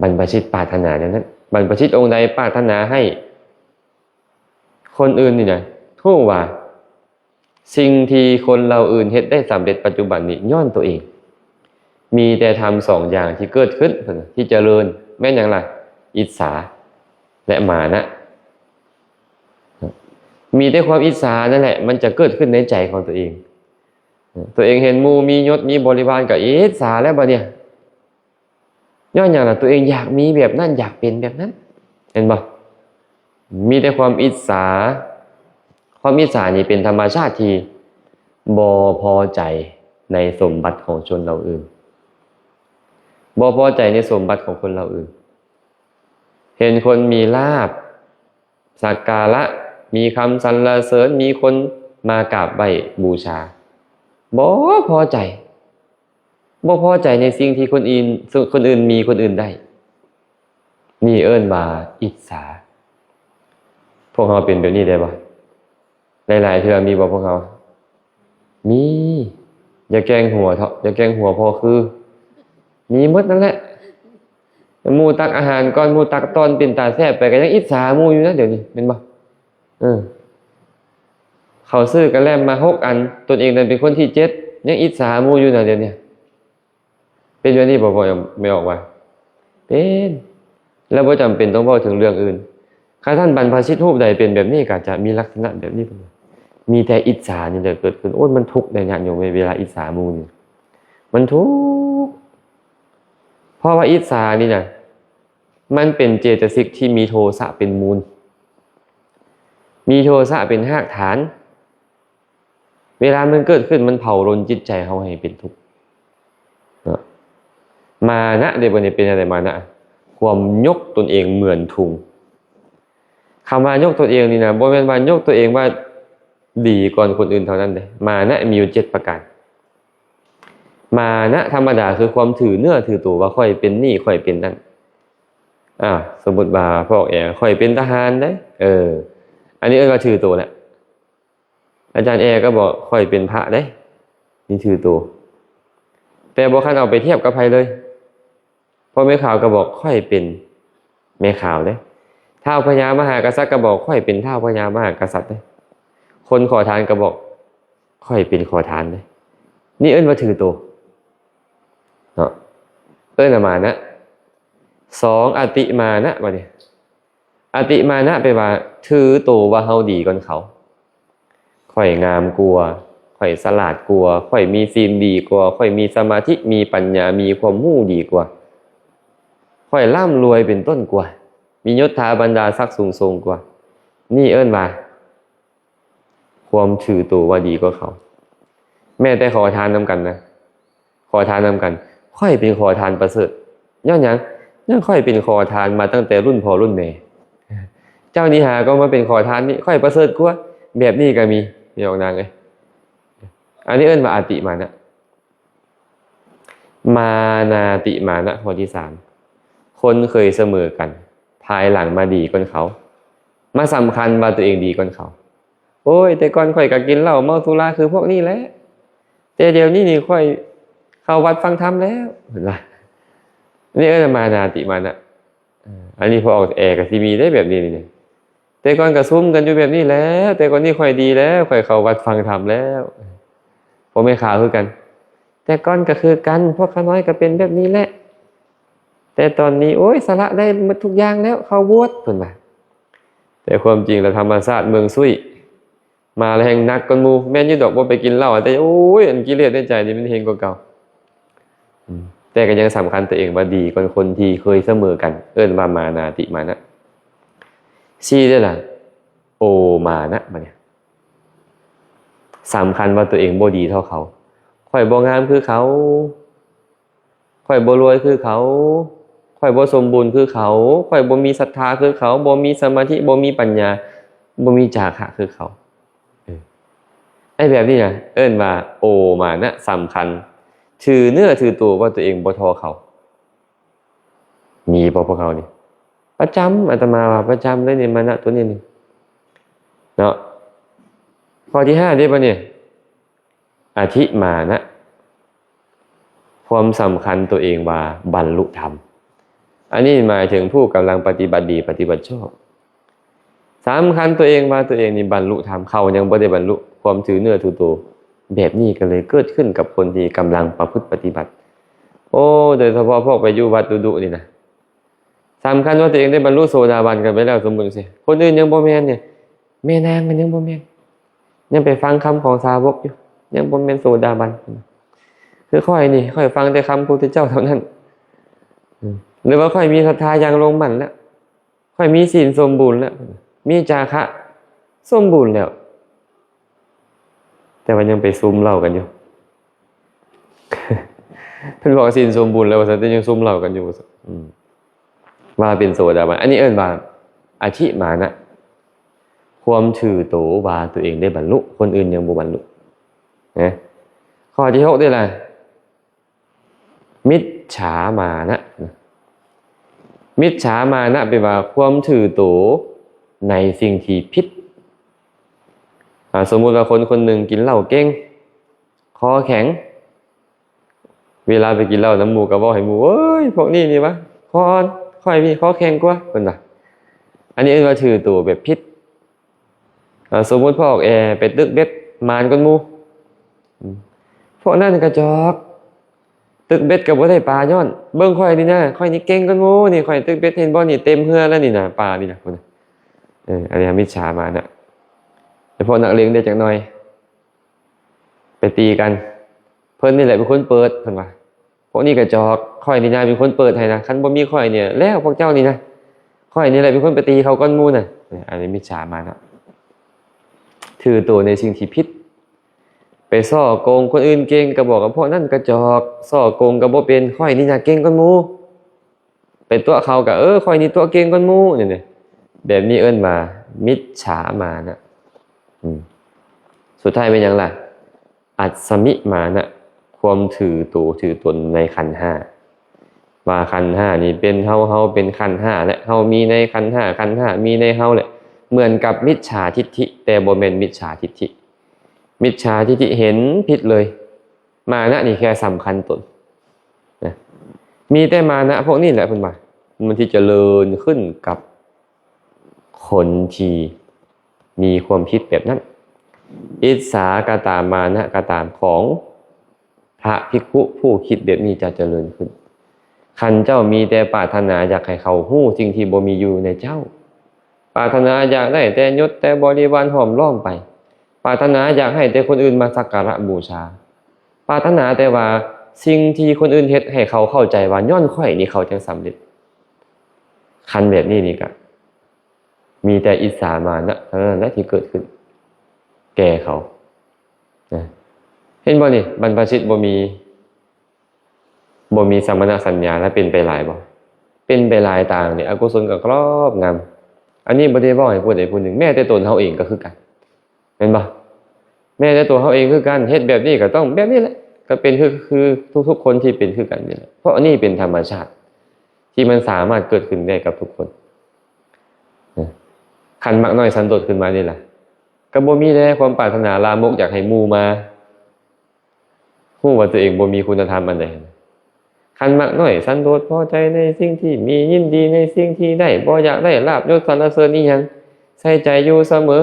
ບັນພະຊິດປາດຖະໜາແນວນັ້ນ. ບັນພະຊິດອົງໃດປາດຖະໜາໃຫ້ຄົນອື່ນນີ້ນະ ຮູ້ວ່າ ສິ່ງທີ່ຄົນເຫຼົ່າອື່ນເຮັດໄດ້ສຳເລັດປັດຈຸບັນນີ້ຍ້ອນຕົວເອງ. ມີແຕ່ທຳສອງຢ່າງທີ່ເກີດຂຶ້ນ, ເພິ່ນວ່າ, ທີ່ຈະເລີນ, ແມ່ນຫຍັງລະ? ອິດສາ ແລະ ມານະ. ມີແຕ່ຄວາມອິດສານັ້ນແຫຼະ ມັນຈະເກີດຂຶ້ນໃນໃຈຂອງຕົວເອງ. ຕົວເອງເຫັນໝູ່ມີຍົດມີບໍລິວານກໍອິດສາແລ້ວບັດນີ້. ຍ້ອນຫຍັງລະ? ຕົວເອງຢາກມີແບບນັ້ນ ຢາກເປັນແບບນັ້ນ ເຫັນບໍ່? ມີແຕ່ຄວາມອິດສາ. ຄວາມອິດສານີ້ເປັນທຳມະຊາດທີ່ບໍ່ພໍໃຈໃນສົມບັດຂອງຊົນເຫຼົ່າອື່ນ, ບໍ່ພໍໃຈໃນສົມບັດຂອງຄົນເຫຼົ່າອື່ນ. ເຫັນຄົນມີລາບ ສັກກາລະ, ມີຄຳສັນລະເສີນ, ມີຄົນມາກາບໄຫວ້ບູຊາ, ບໍ່ພໍໃຈ, ບໍ່ພໍໃຈໃນສິ່ງທີ່ຄົນອື່ນ, ຄົນອື່ນມີ, ຄົນອື່ນໄດ້. ນີ້ເອີ້ນວ່າອິດສາ. ພວກເຮົາເປັນແບບນີ້ໄດ້ບໍ່? ຫຼາຍໆເທື່ອມີບໍ່ພວກເຮົາ? ມີ. ຢ່າແກ່ງຫົວເຖາະ, ຢ່າແກ່ງຫົວພໍຄື. ມີໝົດນັ້ນແຫຼະ. ໝູ່ຕັກອາຫານກ່ອນ, ໝູ່ຕັກຕອນເປັນຕາແຊບໄປ ກໍຍັງອິດສາໝູ່ຢູ່ນະ ດຽວນີ້ ແມ່ນບໍ່? ເອີ. ເຂົາຊື້ກະແລັມມາຫົກອັນ, ຕົນເອງນັ້ນເປັນຄົນທີເຈັດ, ຍັງອິດສາໝູ່ຢູ່ນະ ດຽວນີ້. ເປັນແບບນີ້ບໍ່? ແມ່ອອກວ່າເປັນ. ແລ້ວບໍ່ຈຳເປັນຕ້ອງເວົ້າເຖິງເລື່ອງອື່ນ. ຄັນທ່ານບັນພະຊິດຮູບໃດເປັນແບບນີ້ ກໍຈະມີລັກສະນະແບບນີ້. ມີແຕ່ອິດສານີ້ແຫຼະເກີດຂຶ້ນ. ໂອ້ຍ ມັນທຸກເດ້ຍາດໂຍມເອີຍ, ເວລາອິດສາໝູ່ນີ້ ມັນທຸກ. ເພາະວ່າອິດສານີ້ນະ ມັນເປັນເຈຕະສິກທີ່ມີໂທສະເປັນມູນ, ມີໂທສະເປັນຮາກຖານ. ເວລາມັນເກີດຂຶ້ນ ມັນເຜົາລົນຈິດໃຈເຮົາໃຫ້ເປັນທຸກເນາະ. ມານະເດ ບັດນີ້ເປັນຈັ່ງໃດ? ມານະ ຄວາມຍົກຕົນເອງເໝືອນທຸງ. ຄຳວ່າຍົກຕົນເອງນີ້ນະ ບໍ່ແມ່ນວ່າຍົກຕົວເອງວ່າດີກ່ອນຄົນອື່ນເທົ່ານັ້ນເດ້. ມານະມີຢູ່ເຈັດປະການ. ມານະທຳມະດາຄືຄວາມຖືເນື້ອຖືໂຕວ່າຂ້ອຍເປັນນີ້ ຂ້ອຍເປັນນັ້ນ. ອາ ສົມມຸດວ່າພວກແອ ຂ້ອຍເປັນທະຫານເດ້. ເອີ ອັນນີ້ເອີ້ນວ່າຖືໂຕແຫຼະ. ອາຈານແອກໍບອກ ຂ້ອຍເປັນພະເດ້, ນີ້ຖືໂຕ. ແຕ່ບໍ່ຄັນເອົາໄປທຽບກັບໃຜເລີຍ. ພໍ່ແມ່ຂາວກໍບອກ ຂ້ອຍເປັນແມ່ຂາວເດ້. ທ້າວພະຍາມະຫາກະສັດກໍບອກ ຂ້ອຍເປັນທ້າວພະຍາມະຫາກະສັດເດ້. ຄົນຂໍທານກໍບອກ ຂ້ອຍເປັນຂໍທານເດ້. ນີ້ເອີ້ນວ່າຖືໂຕເນາະ, ເອີ້ນວ່າມານະ. ສອງ ອະຕິມານະ ບັດນີ້. ອະຕິມານະແປວ່າຖືໂຕວ່າເຮົາດີກ່ອນເຂົາ. ຂ້ອຍງາມກວ່າ, ຂ້ອຍສະຫຼາດກວ່າ, ຂ້ອຍມີສິນດີກວ່າ, ຂ້ອຍມີສະມາທິ, ມີປັນຍາ, ມີຄວາມຮູ້ດີກວ່າ, ຂ້ອຍລ່ຳລວຍເປັນຕົ້ນກວ່າ, ມີຍົດຖາບັນດາສັກສູງສົ່ງກວ່າ. ນີ້ເອີ້ນວ່າຄວາມຖືໂຕວ່າດີກວ່າເຂົາ. ແມ້ແຕ່ຂໍທານນຳກັນນະ. ຂໍທານນຳກັນ, ຂ້ອຍເປັນຂໍທານປະເສີດ. ຍ້ອນຫຍັງ? ຍ້ອນຂ້ອຍເປັນຂໍທານມາຕັ້ງແຕ່ລຸ້ນພໍ່ລຸ້ນແມ່. ເຈົ້ານີ້ຫາກໍມາເປັນຂໍທານນີ້, ຂ້ອຍປະເສີດກວ່າ. ແບບນີ້ກໍມີ, ພີ່ນ້ອງນາງເອີຍ. ອັນນີ້ເອີ້ນວ່າອະຕິມານະ. ມານາຕິມານະ ຂໍ້ທີສາມ. ຄົນເຄີຍສະເໝີກັນ, ພາຍຫຼັງມາດີກ່ອນເຂົາ, ມາສຳຄັນວ່າຕົວເອງດີກ່ອນເຂົາ. ໂອ້ຍ ແຕ່ກ່ອນຂ້ອຍກໍກິນເຫຼົ້າເມົາສຸລາຄືພວກນີ້ແຫຼະ, ແຕ່ດຽວນີ້ນີ້ຂ້ອຍເຂົ້າວັດຟັງທຳແລ້ວ ເຫັນບໍ່? ນີ້ເອີ້ນມານາຕິມານະ. ເອີ ອັນນີ້ພໍອອກແອກໍຊິມີໄດ້ແບບນີ້ນີ້. ແຕ່ກ່ອນກໍຊຸມກັນຢູ່ແບບນີ້ແຫຼະ, ແຕ່ກ່ອນນີ້ຂ້ອຍດີແລ້ວ, ຂ້ອຍເຂົ້າວັດຟັງທຳແລ້ວ. ພໍ່ແມ່ຂາວຄືກັນ, ແຕ່ກ່ອນກໍຄືກັນ, ພວກຂ້ານ້ອຍກໍເປັນແບບນີ້ແຫຼະ, ແຕ່ຕອນນີ້ ໂອ້ຍ ສະຫຼະໄດ້ໝົດທຸກຢ່າງແລ້ວ, ເຂົ້າໂບດ ເພິ່ນວ່າ. ແຕ່ຄວາມຈິງແລ້ວ ທຳມະຊາດເມືອງຊຸຍມາແລ້ວແຮ່ງໜັກກວ່າໝູ່. ແມ່ນຢູ່ດອກ ບໍ່ໄປກິນເຫຼົ້າ, ແຕ່ ໂອ້ຍ ອັນກິເລດໃນໃຈນີ້ມັນເຮັງກວ່າເກົ່າ. ອືມ ແຕ່ກໍຍັງສຳຄັນຕົວເອງວ່າດີກວ່າຄົນທີ່ເຄີຍສະເໝີກັນ, ເອີ້ນວ່າມານາຕິມານະ. ສີ່ເດ້ລະ ໂອມານະ ບັດນີ້ ສຳຄັນວ່າຕົວເອງບໍ່ດີເທົ່າເຂົາ. ຂ້ອຍບໍ່ງາມຄືເຂົາ, ຂ້ອຍບໍ່ລວຍຄືເຂົາ, ຂ້ອຍບໍ່ສົມບູນຄືເຂົາ, ຂ້ອຍບໍ່ມີສັດທາຄືເຂົາ, ບໍ່ມີສະມາທິ, ບໍ່ມີປັນຍາ, ບໍ່ມີຈາຄະຄືເຂົາ. ເອີ ໄອ້ແບບນີ້ນະ ເອີ້ນວ່າໂອມານະ, ສຳຄັນ, ຖືເນື້ອຖືໂຕວ່າຕົວເອງບໍ່ທໍ່ເຂົາ. ມີບໍ່ພວກເຮົານີ້? ປະຈຳ, ອາດຕະມາວ່າປະຈຳເລີຍນີ້, ມານະຕົວນີ້ນີ້ເນາະ. ຂໍ້ທີຫ້າເດ້ບັດນີ້ ອະທິມານະ, ຄວາມສຳຄັນຕົວເອງວ່າບັນລຸທຳ. ອັນນີ້ໝາຍເຖິງຜູ້ກຳລັງປະຕິບັດດີ, ປະຕິບັດຊອບ. ສຳຄັນຕົວເອງວ່າຕົວເອງນີ້ບັນລຸທຳ, ເຂົາຍັງບໍ່ໄດ້ບັນລຸ, ຄວາມຖືເນື້ອຖືໂຕແບບນີ້ກໍເລີຍເກີດຂຶ້ນກັບຄົນທີ່ກຳລັງປະພຶດປະຕິບັດ. ໂອ້ ໂດຍສະເພາະພວກໄປຢູ່ວັດດຸໆນີ້ນະ, ສຳຄັນວ່າຕົວເອງໄດ້ບັນລຸໂສດາບັນກັນໄປແລ້ວ ສົມມຸດຈັ່ງຊີ້ ຄົນອື່ນຍັງບໍ່ແມ່ນນີ້ ແມ່ນາງກໍຍັງບໍ່ແມ່ນ ຍັງໄປຟັງຄຳຂອງສາວົກຢູ່ ຍັງບໍ່ແມ່ນໂສດາບັນ. ຄືຂ້ອຍນີ້ ຂ້ອຍຟັງແຕ່ຄຳພະພຸດທະເຈົ້າເທົ່ານັ້ນ ອືມ ຫຼືວ່າຂ້ອຍມີສັດທາຢ່າງລົງໝັ້ນແລ້ວ ຂ້ອຍມີສິນສົມບູນແລ້ວ ມີຈາຄະສົມບູນແລ້ວ ແຕ່ວ່າຍັງໄປຊຸມເຫຼົ້າກັນຢູ່ ເພິ່ນບອກວ່າສິນສົມບູນແລ້ວວ່າຊັ້ນ ແຕ່ຍັງຊຸມເຫຼົ້າກັນຢູ່ວ່າຊັ້ນ ອືມ ວ່າເປັນໂສດາບັນ. ອັນນີ້ເອີ້ນວ່າອະທິມານະ ຄວາມຖືໂຕວ່າຕົວເອງໄດ້ບັນລຸ ຄົນອື່ນຍັງບໍ່ບັນລຸນະ. ຂໍ້ທີຫົກເດ້ລະ ມິດສາມານະ ມິດສາມານະແປວ່າຄວາມຖືໂຕໃນສິ່ງທີ່ຜິດ. ອາ ສົມມຸດວ່າຄົນຄົນໜຶ່ງກິນເຫຼົ້າເກັ່ງ ຄໍແຂງ ເວລາໄປກິນເຫຼົ້ານຳໝູ່ກໍເວົ້າໃຫ້ໝູ່ ເອີຍ ພວກນີ້ນີ້ຫວາ ຄໍອ່ອນ ຂ້ອຍນີ້ຄໍແຂງກວ່າ ເພິ່ນວ່າ. ອັນນີ້ເອີ້ນວ່າຖືໂຕແບບຜິດ. ອາ ສົມມຸດພວກອອກແອໄປຕຶກເບັດ ໝານກ່ອນໝູ່ ອືມ ພວກນັ້ນກະຈອກ ຕຶກເບັດກໍບໍ່ໄດ້ປາຍ້ອນ ເບິ່ງຂ້ອຍນີ້ນະ ຂ້ອຍນີ້ເກັ່ງກ່ອນໝູ່ນີ້ ຂ້ອຍຕຶກເບັດ ເຫັນບໍ່ນີ້ ເຕັມເຮືອແລ້ວນີ້ນະ ປານີ້ນະ ເອີ ອັນນີ້ມິດສາມານະ. ແຕ່ພວກນັກເລງໄດ້ຈັກໜ່ອຍ ໄປຕີກັນ ເພິ່ນນີ້ແຫຼະເປັນຄົນເປີດ ເພິ່ນວ່າ ພວກນີ້ກະຈອກ ຂ້ອຍນີ້ນະເປັນຄົນເປີດໃຫ້ນະ ຄັນບໍ່ມີຂ້ອຍນີ້ແລ້ວ ພວກເຈົ້ານີ້ນະ ຂ້ອຍນີ້ແຫຼະເປັນຄົນໄປຕີເຂົາກ່ອນໝູ່ນະ. ອັນນີ້ມິດສາມານະ ຖືໂຕໃນສິ່ງທີ່ຜິດ ໄປສໍ້ໂກງຄົນອື່ນເກັ່ງ ກໍບອກວ່າພວກນັ້ນກະຈອກ ສໍ້ໂກງກໍບໍ່ເປັນ ຂ້ອຍນີ້ນະເກັ່ງກ່ອນໝູ່ ໄປຕົວະເຂົາກໍ ເອີ ຂ້ອຍນີ້ຕົວະເກັ່ງກ່ອນໝູ່ ນີ້ ແບບນີ້ເອີ້ນວ່າມິດສາມານະ. ອືມ ສຸດທ້າຍແມ່ນຫຍັງລະ? ອັດສະມິມານະ ຄວາມຖືໂຕຖືຕົນໃນຂັນຫ້າ ວ່າຂັນຫ້ານີ້ເປັນເຮົາ ເຮົາເປັນຂັນຫ້າ ແລະ ເຮົາມີໃນຂັນຫ້າ ຂັນຫ້າມີໃນເຮົາ ແລະ ເໝືອນກັບມິດສາທິດຖິ ແຕ່ບໍ່ແມ່ນມິດສາທິດຖິ. ມິດສາທິດຖິເຫັນຜິດເລີຍ ມານະນີ້ແຄ່ສຳຄັນຕົນນະ. ມີແຕ່ມານະພວກນີ້ແຫຼະ ເພິ່ນວ່າ ມັນທີ່ຈະເລີນຂຶ້ນກັບຄົນທີ່ມີຄວາມຄິດແບບນັ້ນ. ອິດສາກໍຕາມ ມານະກໍຕາມ ຂອງພະພິກຂຸຜູ້ຄິດແບບນີ້ຈະຈະເລີນຂຶ້ນ. ຄັນເຈົ້າມີແຕ່ປາດຖະໜາຢາກໃຫ້ເຂົາຮູ້ສິ່ງທີ່ບໍ່ມີຢູ່ໃນເຈົ້າ, ປາດຖະໜາຢາກໄດ້ແຕ່ຍົດແຕ່ບໍລິວານຫ້ອມລ້ອມໄປ, ປາດຖະໜາຢາກໃຫ້ແຕ່ຄົນອື່ນມາສັກກາລະບູຊາ, ປາດຖະໜາແຕ່ວ່າສິ່ງທີ່ຄົນອື່ນເຮັດໃຫ້ເຂົາເຂົ້າໃຈວ່າຍ້ອນຂ້ອຍນີ້ເຂົາຈຶ່ງສຳເລັດ. ຄັນແບບນີ້ນີ້ກະມີແຕ່ອິດສາມານະເທົ່ານັ້ນແຫຼະທີ່ເກີດຂຶ້ນແກ່ເຂົານະ. ເຫັນບໍ່ນີ້? ບັນພະຊິດບໍ່ມີ ບໍ່ມີສະມະນະສັນຍາ ແລ້ວເປັນໄປຫຼາຍບໍ່? ເປັນໄປຫຼາຍຕາງນີ້ ອະກຸສົນກໍຄອບງຳ. ອັນນີ້ບໍ່ໄດ້ເວົ້າໃຫ້ຜູ້ໃດຜູ້ໜຶ່ງ, ແມ້ແຕ່ຕົນເຮົາເອງກໍຄືກັນ ແມ່ນບໍ່? ແມ້ແຕ່ຕົວເຮົາເອງຄືກັນ ເຮັດແບບນີ້ກໍຕ້ອງແບບນີ້ແຫຼະ, ກໍເປັນຄື ຄືທຸກໆຄົນທີ່ເປັນຄືກັນນີ້ແຫຼະ, ເພາະອັນນີ້ເປັນທຳມະຊາດທີ່ມັນສາມາດເກີດຂຶ້ນໄດ້ກັບທຸກຄົນ. ຄັນມັກນ້ອຍສັນໂດດຂຶ້ນມານີ້ລະ ກໍບໍ່ມີແລ້ວຄວາມປາດຖະໜາລາມົກຢາກໃຫ້ໝູ່ມາ ຮູ້ວ່າຕົວເອງບໍ່ມີຄຸນນະທຳອັນໃດ. ຄັນມັກນ້ອຍສັນໂດດ ພໍໃຈໃນສິ່ງທີ່ມີ, ຍິນດີໃນສິ່ງທີ່ໄດ້, ບໍ່ຢາກໄດ້ລາບຍົດສັນລະເສີນອີ່ຫຍັງ, ໃສ່ໃຈຢູ່ສະເໝີ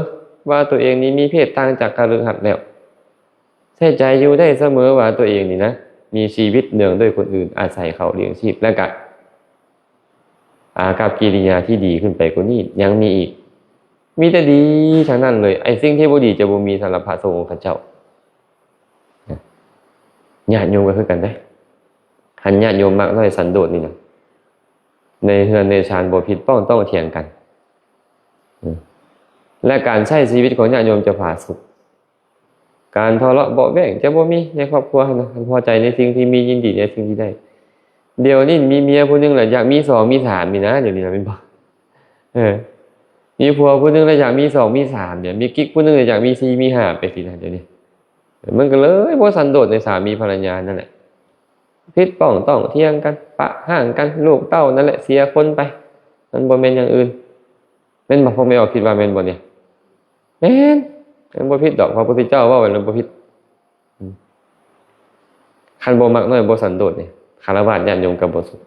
ວ່າຕົວເອງນີ້ມີເພດຕ່າງຈາກຄະລືຫັດແລ້ວ, ໃສ່ໃຈຢູ່ໄດ້ສະເໝີວ່າຕົວເອງນີ້ນະ ມີຊີວິດເນື່ອງດ້ວຍຄົນອື່ນ, ອາໄສເຂົາລ້ຽງຊີບ, ແລ້ວກະ ອາກັບກິລິຍາທີ່ດີຂຶ້ນໄປກວ່ານີ້ຍັງມີອີກ, ມີແຕ່ດີທັງນັ້ນເລີຍ. ໄອ້ສິ່ງທີ່ບໍ່ດີຈະບໍ່ມີສຳລັບພະສົງຂອງເຂົາເຈົ້າ. ຍາດໂຍມກໍຄືກັນເດ້, ຄັນຍາດໂຍມມັກນ້ອຍສັນໂດດນີ້ນະ ໃນເຮືອນໃນຊານບໍ່ຜິດປ້ອງຕ້ອງຖຽງກັນ ແລະ ການໃຊ້ຊີວິດຂອງຍາດໂຍມຈະຜາສຸກ. ການທະເລາະເບາະແວ້ງຈະບໍ່ມີໃນຄອບຄົວຫັ້ນນະ, ຄັນພໍໃຈໃນສິ່ງທີ່ມີ, ຍິນດີໃນສິ່ງທີ່ໄດ້. ດຽວນີ້ມີເມຍຜູ້ໜຶ່ງລະຢາກມີສອງມີສາມນີ້ນະ, ດຽວນີ້ນະແມ່ນບໍ່? ເອີ ມີຜົວຜູ້ໜຶ່ງລະຢາກມີສອງມີສາມນີ້, ມີກິກຜູ້ໜຶ່ງລະຢາກມີສີ່ມີຫ້າໄປຊີ້ນະ, ດຽວນີ້ ມັນກໍເລີຍບໍ່ສັນໂດດໃນສາມີພັນລະຍານັ້ນແຫຼະ, ຜິດປ້ອງຕ້ອງຖຽງກັນ, ປະຮ້າງກັນ, ລູກເຕົ້ານັ້ນແຫຼະເສຍຄົນໄປ, ມັນບໍ່ແມ່ນຫຍັງອື່ນ. ແມ່ນບໍ່? ພວກແມ່ອອກຄິດວ່າແມ່ນບໍ່ນີ້? ແມ່ນ, ມັນບໍ່ຜິດດອກ, ພະພຸດທະເຈົ້າເວົ້າໄວ້ແລ້ວບໍ່ຜິດ. ອືມ ຄັນບໍ່ມັກນ້ອຍ ບໍ່ສັນໂດດນີ້ ຄາລະວາດຍາດໂຍມກໍບໍ່ສຸກ.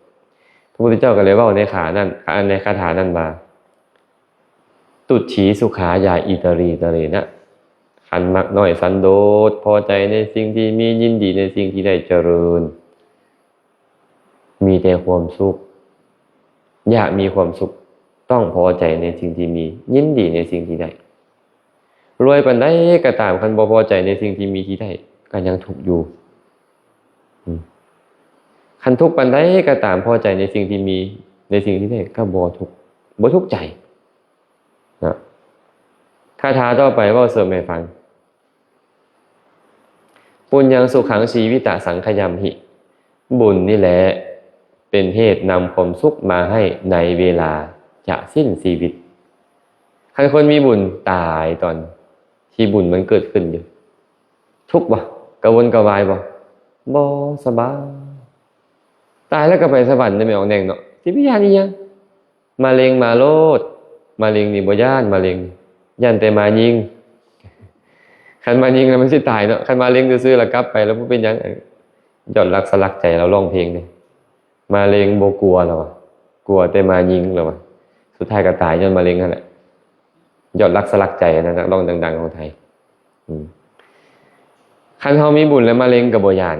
ພະພຸດທະເຈົ້າກໍເລີຍເວົ້າໃນຂານັ້ນ, ໃນຄາຖານັ້ນວ່າ ຕຸດຖີສຸຂາ ຢາອິຕະຣີຕະເຣນະ. ຄັນມັກນ້ອຍສັນໂດດ, ພໍໃຈໃນສິ່ງທີ່ມີ, ຍິນດີໃນສິ່ງທີ່ໄດ້, ຈະເລີນ ມີແຕ່ຄວາມສຸກ, ຢາກມີຄວາມສຸກ ຕ້ອງພໍໃຈໃນສິ່ງທີ່ມີ, ຍິນດີໃນສິ່ງທີ່ໄດ້. ລວຍປານໃດກໍຕາມ, ຄັນບໍ່ພໍໃຈໃນສິ່ງທີ່ມີທີ່ໄດ້, ກໍຍັງທຸກຢູ່. ອືມ ຄັນທຸກປານໃດກໍຕາມ, ພໍໃຈໃນສິ່ງທີ່ມີ, ໃນສິ່ງທີ່ໄດ້, ກໍບໍ່ທຸກ, ບໍ່ທຸກໃຈນະ. ຄາຖາຕໍ່ໄປເວົ້າເສີມໃຫ້ຟັງ. ປຸນຍັງສຸຂັງຊີວິຕະສັງຂະຍຳຫິ. ບຸນນີ້ແຫຼະເປັນເຫດນຳຄວາມສຸກມາໃຫ້ໃນເວລາຈະສິ້ນຊີວິດ. ຄັນຄົນມີບຸນຕາຍຕອນທີ່ບຸນມັນເກີດຂຶ້ນຢູ່, ທຸກບໍ່? ກະວົນກະວາຍບໍ່? ບໍ່, ສະບາຍ. ຕາຍແລ້ວກໍໄປສະຫວັນໄດ້ແມ່ອອກແໜ່ງເນາະ, ຊິໄປຢ້ານອີ່ຫຍັງ? ມະເລັງມາໂລດ. ມະເລັງນີ້ບໍ່ຢ້ານ, ມະເລັງນີ້ຢ້ານແຕ່ມາຍິງ. ຄັນມາຍິງແລ້ວມັນຊິຕາຍເນາະ, ຄັນມະເລັງຊື່ໆແລ້ວກັບໄປແລ້ວບໍ່ເປັນຫຍັງ. ຍອດລັກສະຫຼັກໃຈລາວຮ້ອງເພງເດ້, ມະເລັງບໍ່ກົວລາວວ່າ, ກົວແຕ່ມາຍິງລາວວ່າ. ສຸດທ້າຍກໍຕາຍຍ້ອນມະເລັງຫັ້ນແຫຼະ. ຍອດລັກສະຫຼັກໃຈນະ, ນັກຮ້ອງດັງໆຂອງໄທ. ອືມ ຄັນເຮົາມີບຸນແລ້ວມະເລັງກໍບໍ່ຢ້ານ.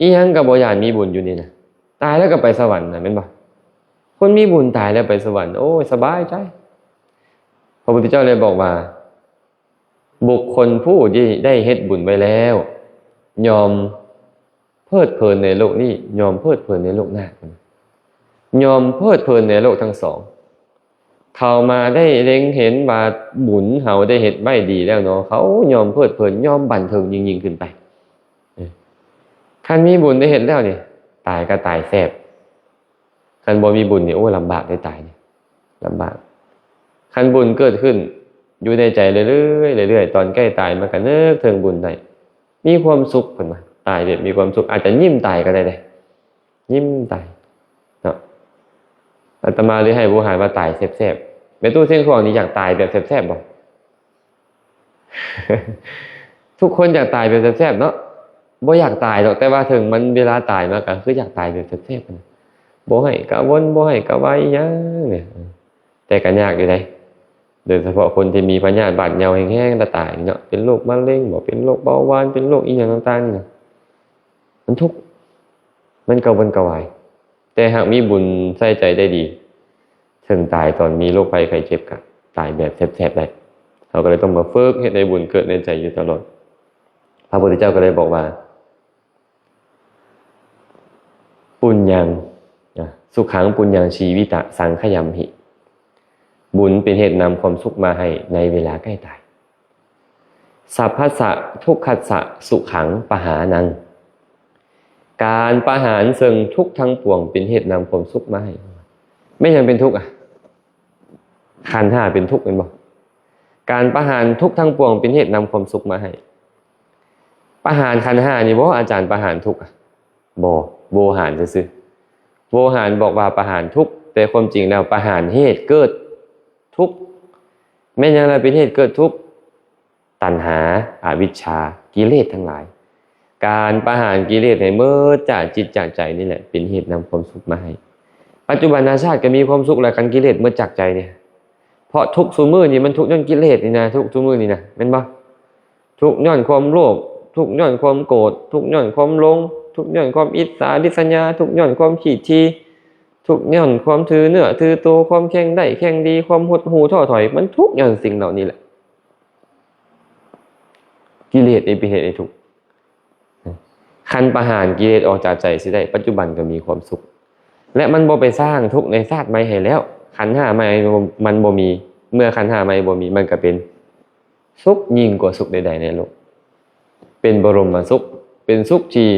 ອີ່ຫຍັງກໍບໍ່ຢ້ານ, ມີບຸນຢູ່ນີ້ນະ, ຕາຍແລ້ວກໍໄປສະຫວັນນະ, ແມ່ນບໍ່? ຄົນມີບຸນຕາຍແລ້ວໄປສະຫວັນ, ໂອ້ຍ ສະບາຍໃຈ. ພະພຸດທະເຈົ້າເລີຍບອກວ່າ ບຸກຄົນຜູ້ທີ່ໄດ້ເຮັດບຸນໄວ້ແລ້ວ ຍ່ອມເພີດເພີນໃນໂລກນີ້, ຍ່ອມເພີດເພີນໃນໂລກໜ້າ, ຍ່ອມເພີດເພີນໃນໂລກທັງສອງ. ເຂົາມາໄດ້ເລັງເຫັນວ່າບຸນເຮົາໄດ້ເຮັດໄວ້ດີແລ້ວເນາະ, ເຂົາຍອມເພີດເພີນ, ຍອມບັນເທີງຍິ່ງໆຂຶ້ນໄປ. ເອີ ຄັນມີບຸນໄດ້ເຮັດແລ້ວນີ້, ຕາຍກໍຕາຍແຊບ. ຄັນບໍ່ມີບຸນນີ້, ໂອ້ ລຳບາກໄດ້ຕາຍນີ້, ລຳບາກ. ຄັນບຸນເກີດຂຶ້ນຢູ່ໃນໃຈເລື້ອຍໆ, ເລື້ອຍໆ, ຕອນໃກ້ຕາຍມາກໍນຶກເຖິງບຸນໄດ້, ມີຄວາມສຸກ, ເພິ່ນວ່າ ຕາຍແບບມີຄວາມສຸກ, ອາດຈະຍິ້ມຕາຍກໍໄດ້ເດ້. ຍິ້ມຕາຍເນາະ. ອາດຕະມາເລີຍໃຫ້ບູຮານວ່າຕາຍແຊບໆ. ແມ່ຕູ້ຊຽງຂວາງນີ້ຢາກຕາຍແບບແຊບໆບໍ່? ທຸກຄົນຢາກຕາຍແບບແຊບໆເນາະ. ບໍ່ຢາກຕາຍດອກ, ແຕ່ວ່າເຖິງມັນເວລາຕາຍມາກໍຄືຢາກຕາຍແບບແຊບໆນະ. ບໍ່ໃຫ້ກະວົນ, ບໍ່ໃຫ້ກະວາຍອີ່ຫຍັງນີ້. ແຕ່ກໍຍາກຢູ່ເດ້. ໂດຍສະເພາະຄົນທີ່ມີພະຍາດບາດເຍົາແຮງໆ ລະຕາຍເນາະ. ເປັນໂລກມະເລັງບໍ, ເປັນໂລກເບົາຫວານ, ເປັນໂລກອີ່ຫຍັງຕ່າງໆນີ້ນະ. ມັນທຸກ, ມັນກະວົນກະວາຍ. ແຕ່ຫາກມີບຸນໃສ່ໃຈໄດ້ດີ, ເຖິງຕາຍຕອນມີໂລກໄພໄຂ້ເຈັບກະຕາຍແບບແຊບໆໄດ້. ເຮົາກໍເລີຍຕ້ອງມາຝຶກເຮັດໃຫ້ບຸນເກີດໃນໃຈຢູ່ຕະຫຼອດ. ພະພຸດທະເຈົ້າກໍເລີຍບອກວ່າ ປຸນຍັງ ນະ, ສຸຂັງປຸນຍັງຊີວິຕະສັງຂະຍຳຫິ. ບຸນເປັນເຫດນຳຄວາມສຸກມາໃຫ້ໃນເວລາໃກ້ຕາຍ. ສັບພັດສະທຸກຂັດສະສຸຂັງປະຫານັງ. ການປະຫານເຊິ່ງທຸກທັງປວງເປັນເຫດນຳຄວາມສຸກມາໃຫ້. ແມ່ນຫຍັງເປັນທຸກອະ? ຂັນຫ້າເປັນທຸກແມ່ນບໍ່? ການປະຫານທຸກທັງປວງເປັນເຫດນຳຄວາມສຸກມາໃຫ້. ປະຫານຂັນຫ້ານີ້ບໍ່? ອາຈານປະຫານທຸກອະ? ບໍ່, ໂວຫານຊື່ໆ. ໂວຫານບອກວ່າປະຫານທຸກ, ແຕ່ຄວາມຈິງແລ້ວປະຫານເຫດເກີດທຸກ. ແມ່ນຫຍັງລະເປັນເຫດເກີດທຸກ? ຕັນຫາ, ອະວິດຊາ, ກິເລດທັງຫຼາຍ. ການປະຫານກິເລດໃຫ້ໝົດຈາກຈິດຈາກໃຈນີ້ແຫຼະ ເປັນເຫດນຳຄວາມສຸກມາໃຫ້. ປັດຈຸບັນນະຊາດກໍມີຄວາມສຸກແລ້ວ ຄັນກິເລດໝົດຈາກໃຈນີ້. ເພາະທຸກຊຸມື້ນີ້ມັນທຸກຍ້ອນກິເລດນີ້ນະ, ທຸກຊຸມື້ນີ້ນະ, ແມ່ນບໍ່? ທຸກຍ້ອນຄວາມໂລບ, ທຸກຍ້ອນຄວາມໂກດ, ທຸກຍ້ອນຄວາມຫຼົງ, ທຸກຍ້ອນຄວາມອິດສາລິດສະຍາ, ທຸກຍ້ອນຄວາມຂີ້ຖີ່, ທຸກຍ້ອນຄວາມຖືເນື້ອຖືໂຕ, ຄວາມແຂ່ງໄດ້ແຂ່ງດີ, ຄວາມຫົດຫູ່ທໍ້ຖອຍ, ມັນທຸກຍ້ອນສິ່ງເຫຼົ່ານີ້ແຫຼະ. ກິເລດນີ້ເປັນເຫດໃຫ້ທຸກ. ຄັນປະຫານກິເລດອອກຈາກໃຈຊິໄດ້, ປັດຈຸບັນກໍມີຄວາມສຸກ ແລະ ມັນບໍ່ໄປສ້າງທຸກໃນຊາດໃໝ່ໃຫ້ແລ້ວ. ຂັນຫ້າໃໝ່ມັນບໍ່ມີ, ເມື່ອຂັນຫ້າໃໝ່ບໍ່ມີ, ມັນກໍເປັນສຸກຍິ່ງກວ່າສຸກໃດໆໃນໂລກ, ເປັນບໍລົມມະສຸກ, ເປັນສຸກທີ່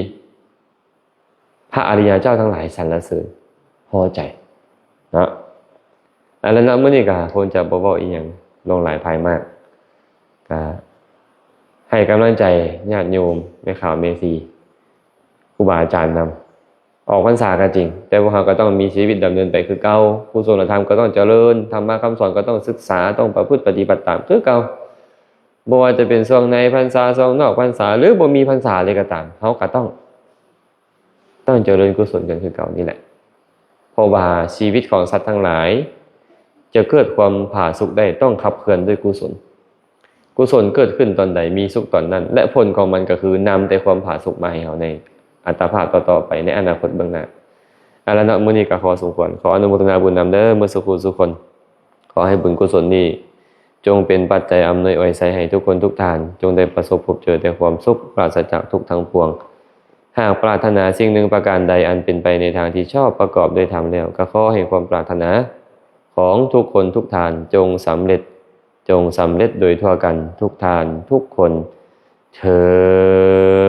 ພະອະລິຍະເຈົ້າທັງຫຼາຍສັນລະເສີນພໍໃຈເນາະ. ອັນນັ້ນເນາະ, ມື້ນີ້ກໍຄົງຈະບໍ່ເວົ້າອີ່ຫຍັງຫຼວງຫຼາຍພາຍມາກ, ກໍໃຫ້ກຳລັງໃຈຍາດໂຍມ ແມ່ຂາວແມ່ຊີ ຄູບາອາຈານນຳ. ອອກພັນສາກໍຈິງ, ແຕ່ພວກເຮົາກໍຕ້ອງມີຊີວິດດຳເນີນໄປຄືເກົ່າ, ກຸສົນລະທຳກໍຕ້ອງຈະເລີນ, ທຳມະຄຳສອນກໍຕ້ອງສຶກສາ, ຕ້ອງປະພຶດປະຕິບັດຕາມຄືເກົ່າ. ບໍ່ວ່າຈະເປັນຊ່ວງໃນພັນສາ, ຊ່ວງນອກພັນສາ ຫຼື ບໍ່ມີພັນສາເລີຍກໍຕາມ, ເຮົາກໍຕ້ອງ ຕ້ອງຈະເລີນກຸສົນກັນຄືເກົ່ານີ້ແຫຼະ. ເພາະວ່າຊີວິດຂອງສັດທັງຫຼາຍຈະເກີດຄວາມຜາສຸກໄດ້ ຕ້ອງຂັບເຄື່ອນດ້ວຍກຸສົນ. ກຸສົນເກີດຂຶ້ນຕອນໃດ ມີສຸກຕອນນັ້ນ, ແລະ ຜົນຂອງມັນກໍຄືນຳແຕ່ຄວາມຜາສຸກມາໃຫ້ເຮົາໃນອັດຕະພາບຕໍ່ໆໄປ ໃນອະນາຄົດເບື້ອງໜ້າ. ເອົາລະເນາະ ມື້ນີ້ກໍຂໍສົມຄວນ ຂໍອະນຸໂມທະນາບຸນນຳເດີ ໝົດສູ່ຜູ້ສູ່ຄົນ. ຂໍໃຫ້ບຸນກຸສົນນີ້ ຈົ່ງເປັນປັດໄຈອຳນວຍອວຍໄຊໃຫ້ທຸກຄົນທຸກທ່ານ ຈົ່ງໄດ້ປະສົບພົບເຈີແຕ່ຄວາມສຸກ ປາສະຈາກທຸກທັງປວງ. ຫາກປາດຖະໜາສິ່ງໜຶ່ງປະການໃດອັນເປັນໄປໃນທາງທີ່ຊອບປະກອບດ້ວຍທຳແລ້ວ ກໍຂໍໃຫ້ຄວາມປາດຖະໜາຂອງທຸກຄົນທຸກທ່ານຈົ່ງສຳເລັດ ຈົ່ງສຳເລັດໂດຍທົ່ວກັນທຸກທ່ານທຸກຄົນເທີ້ນ.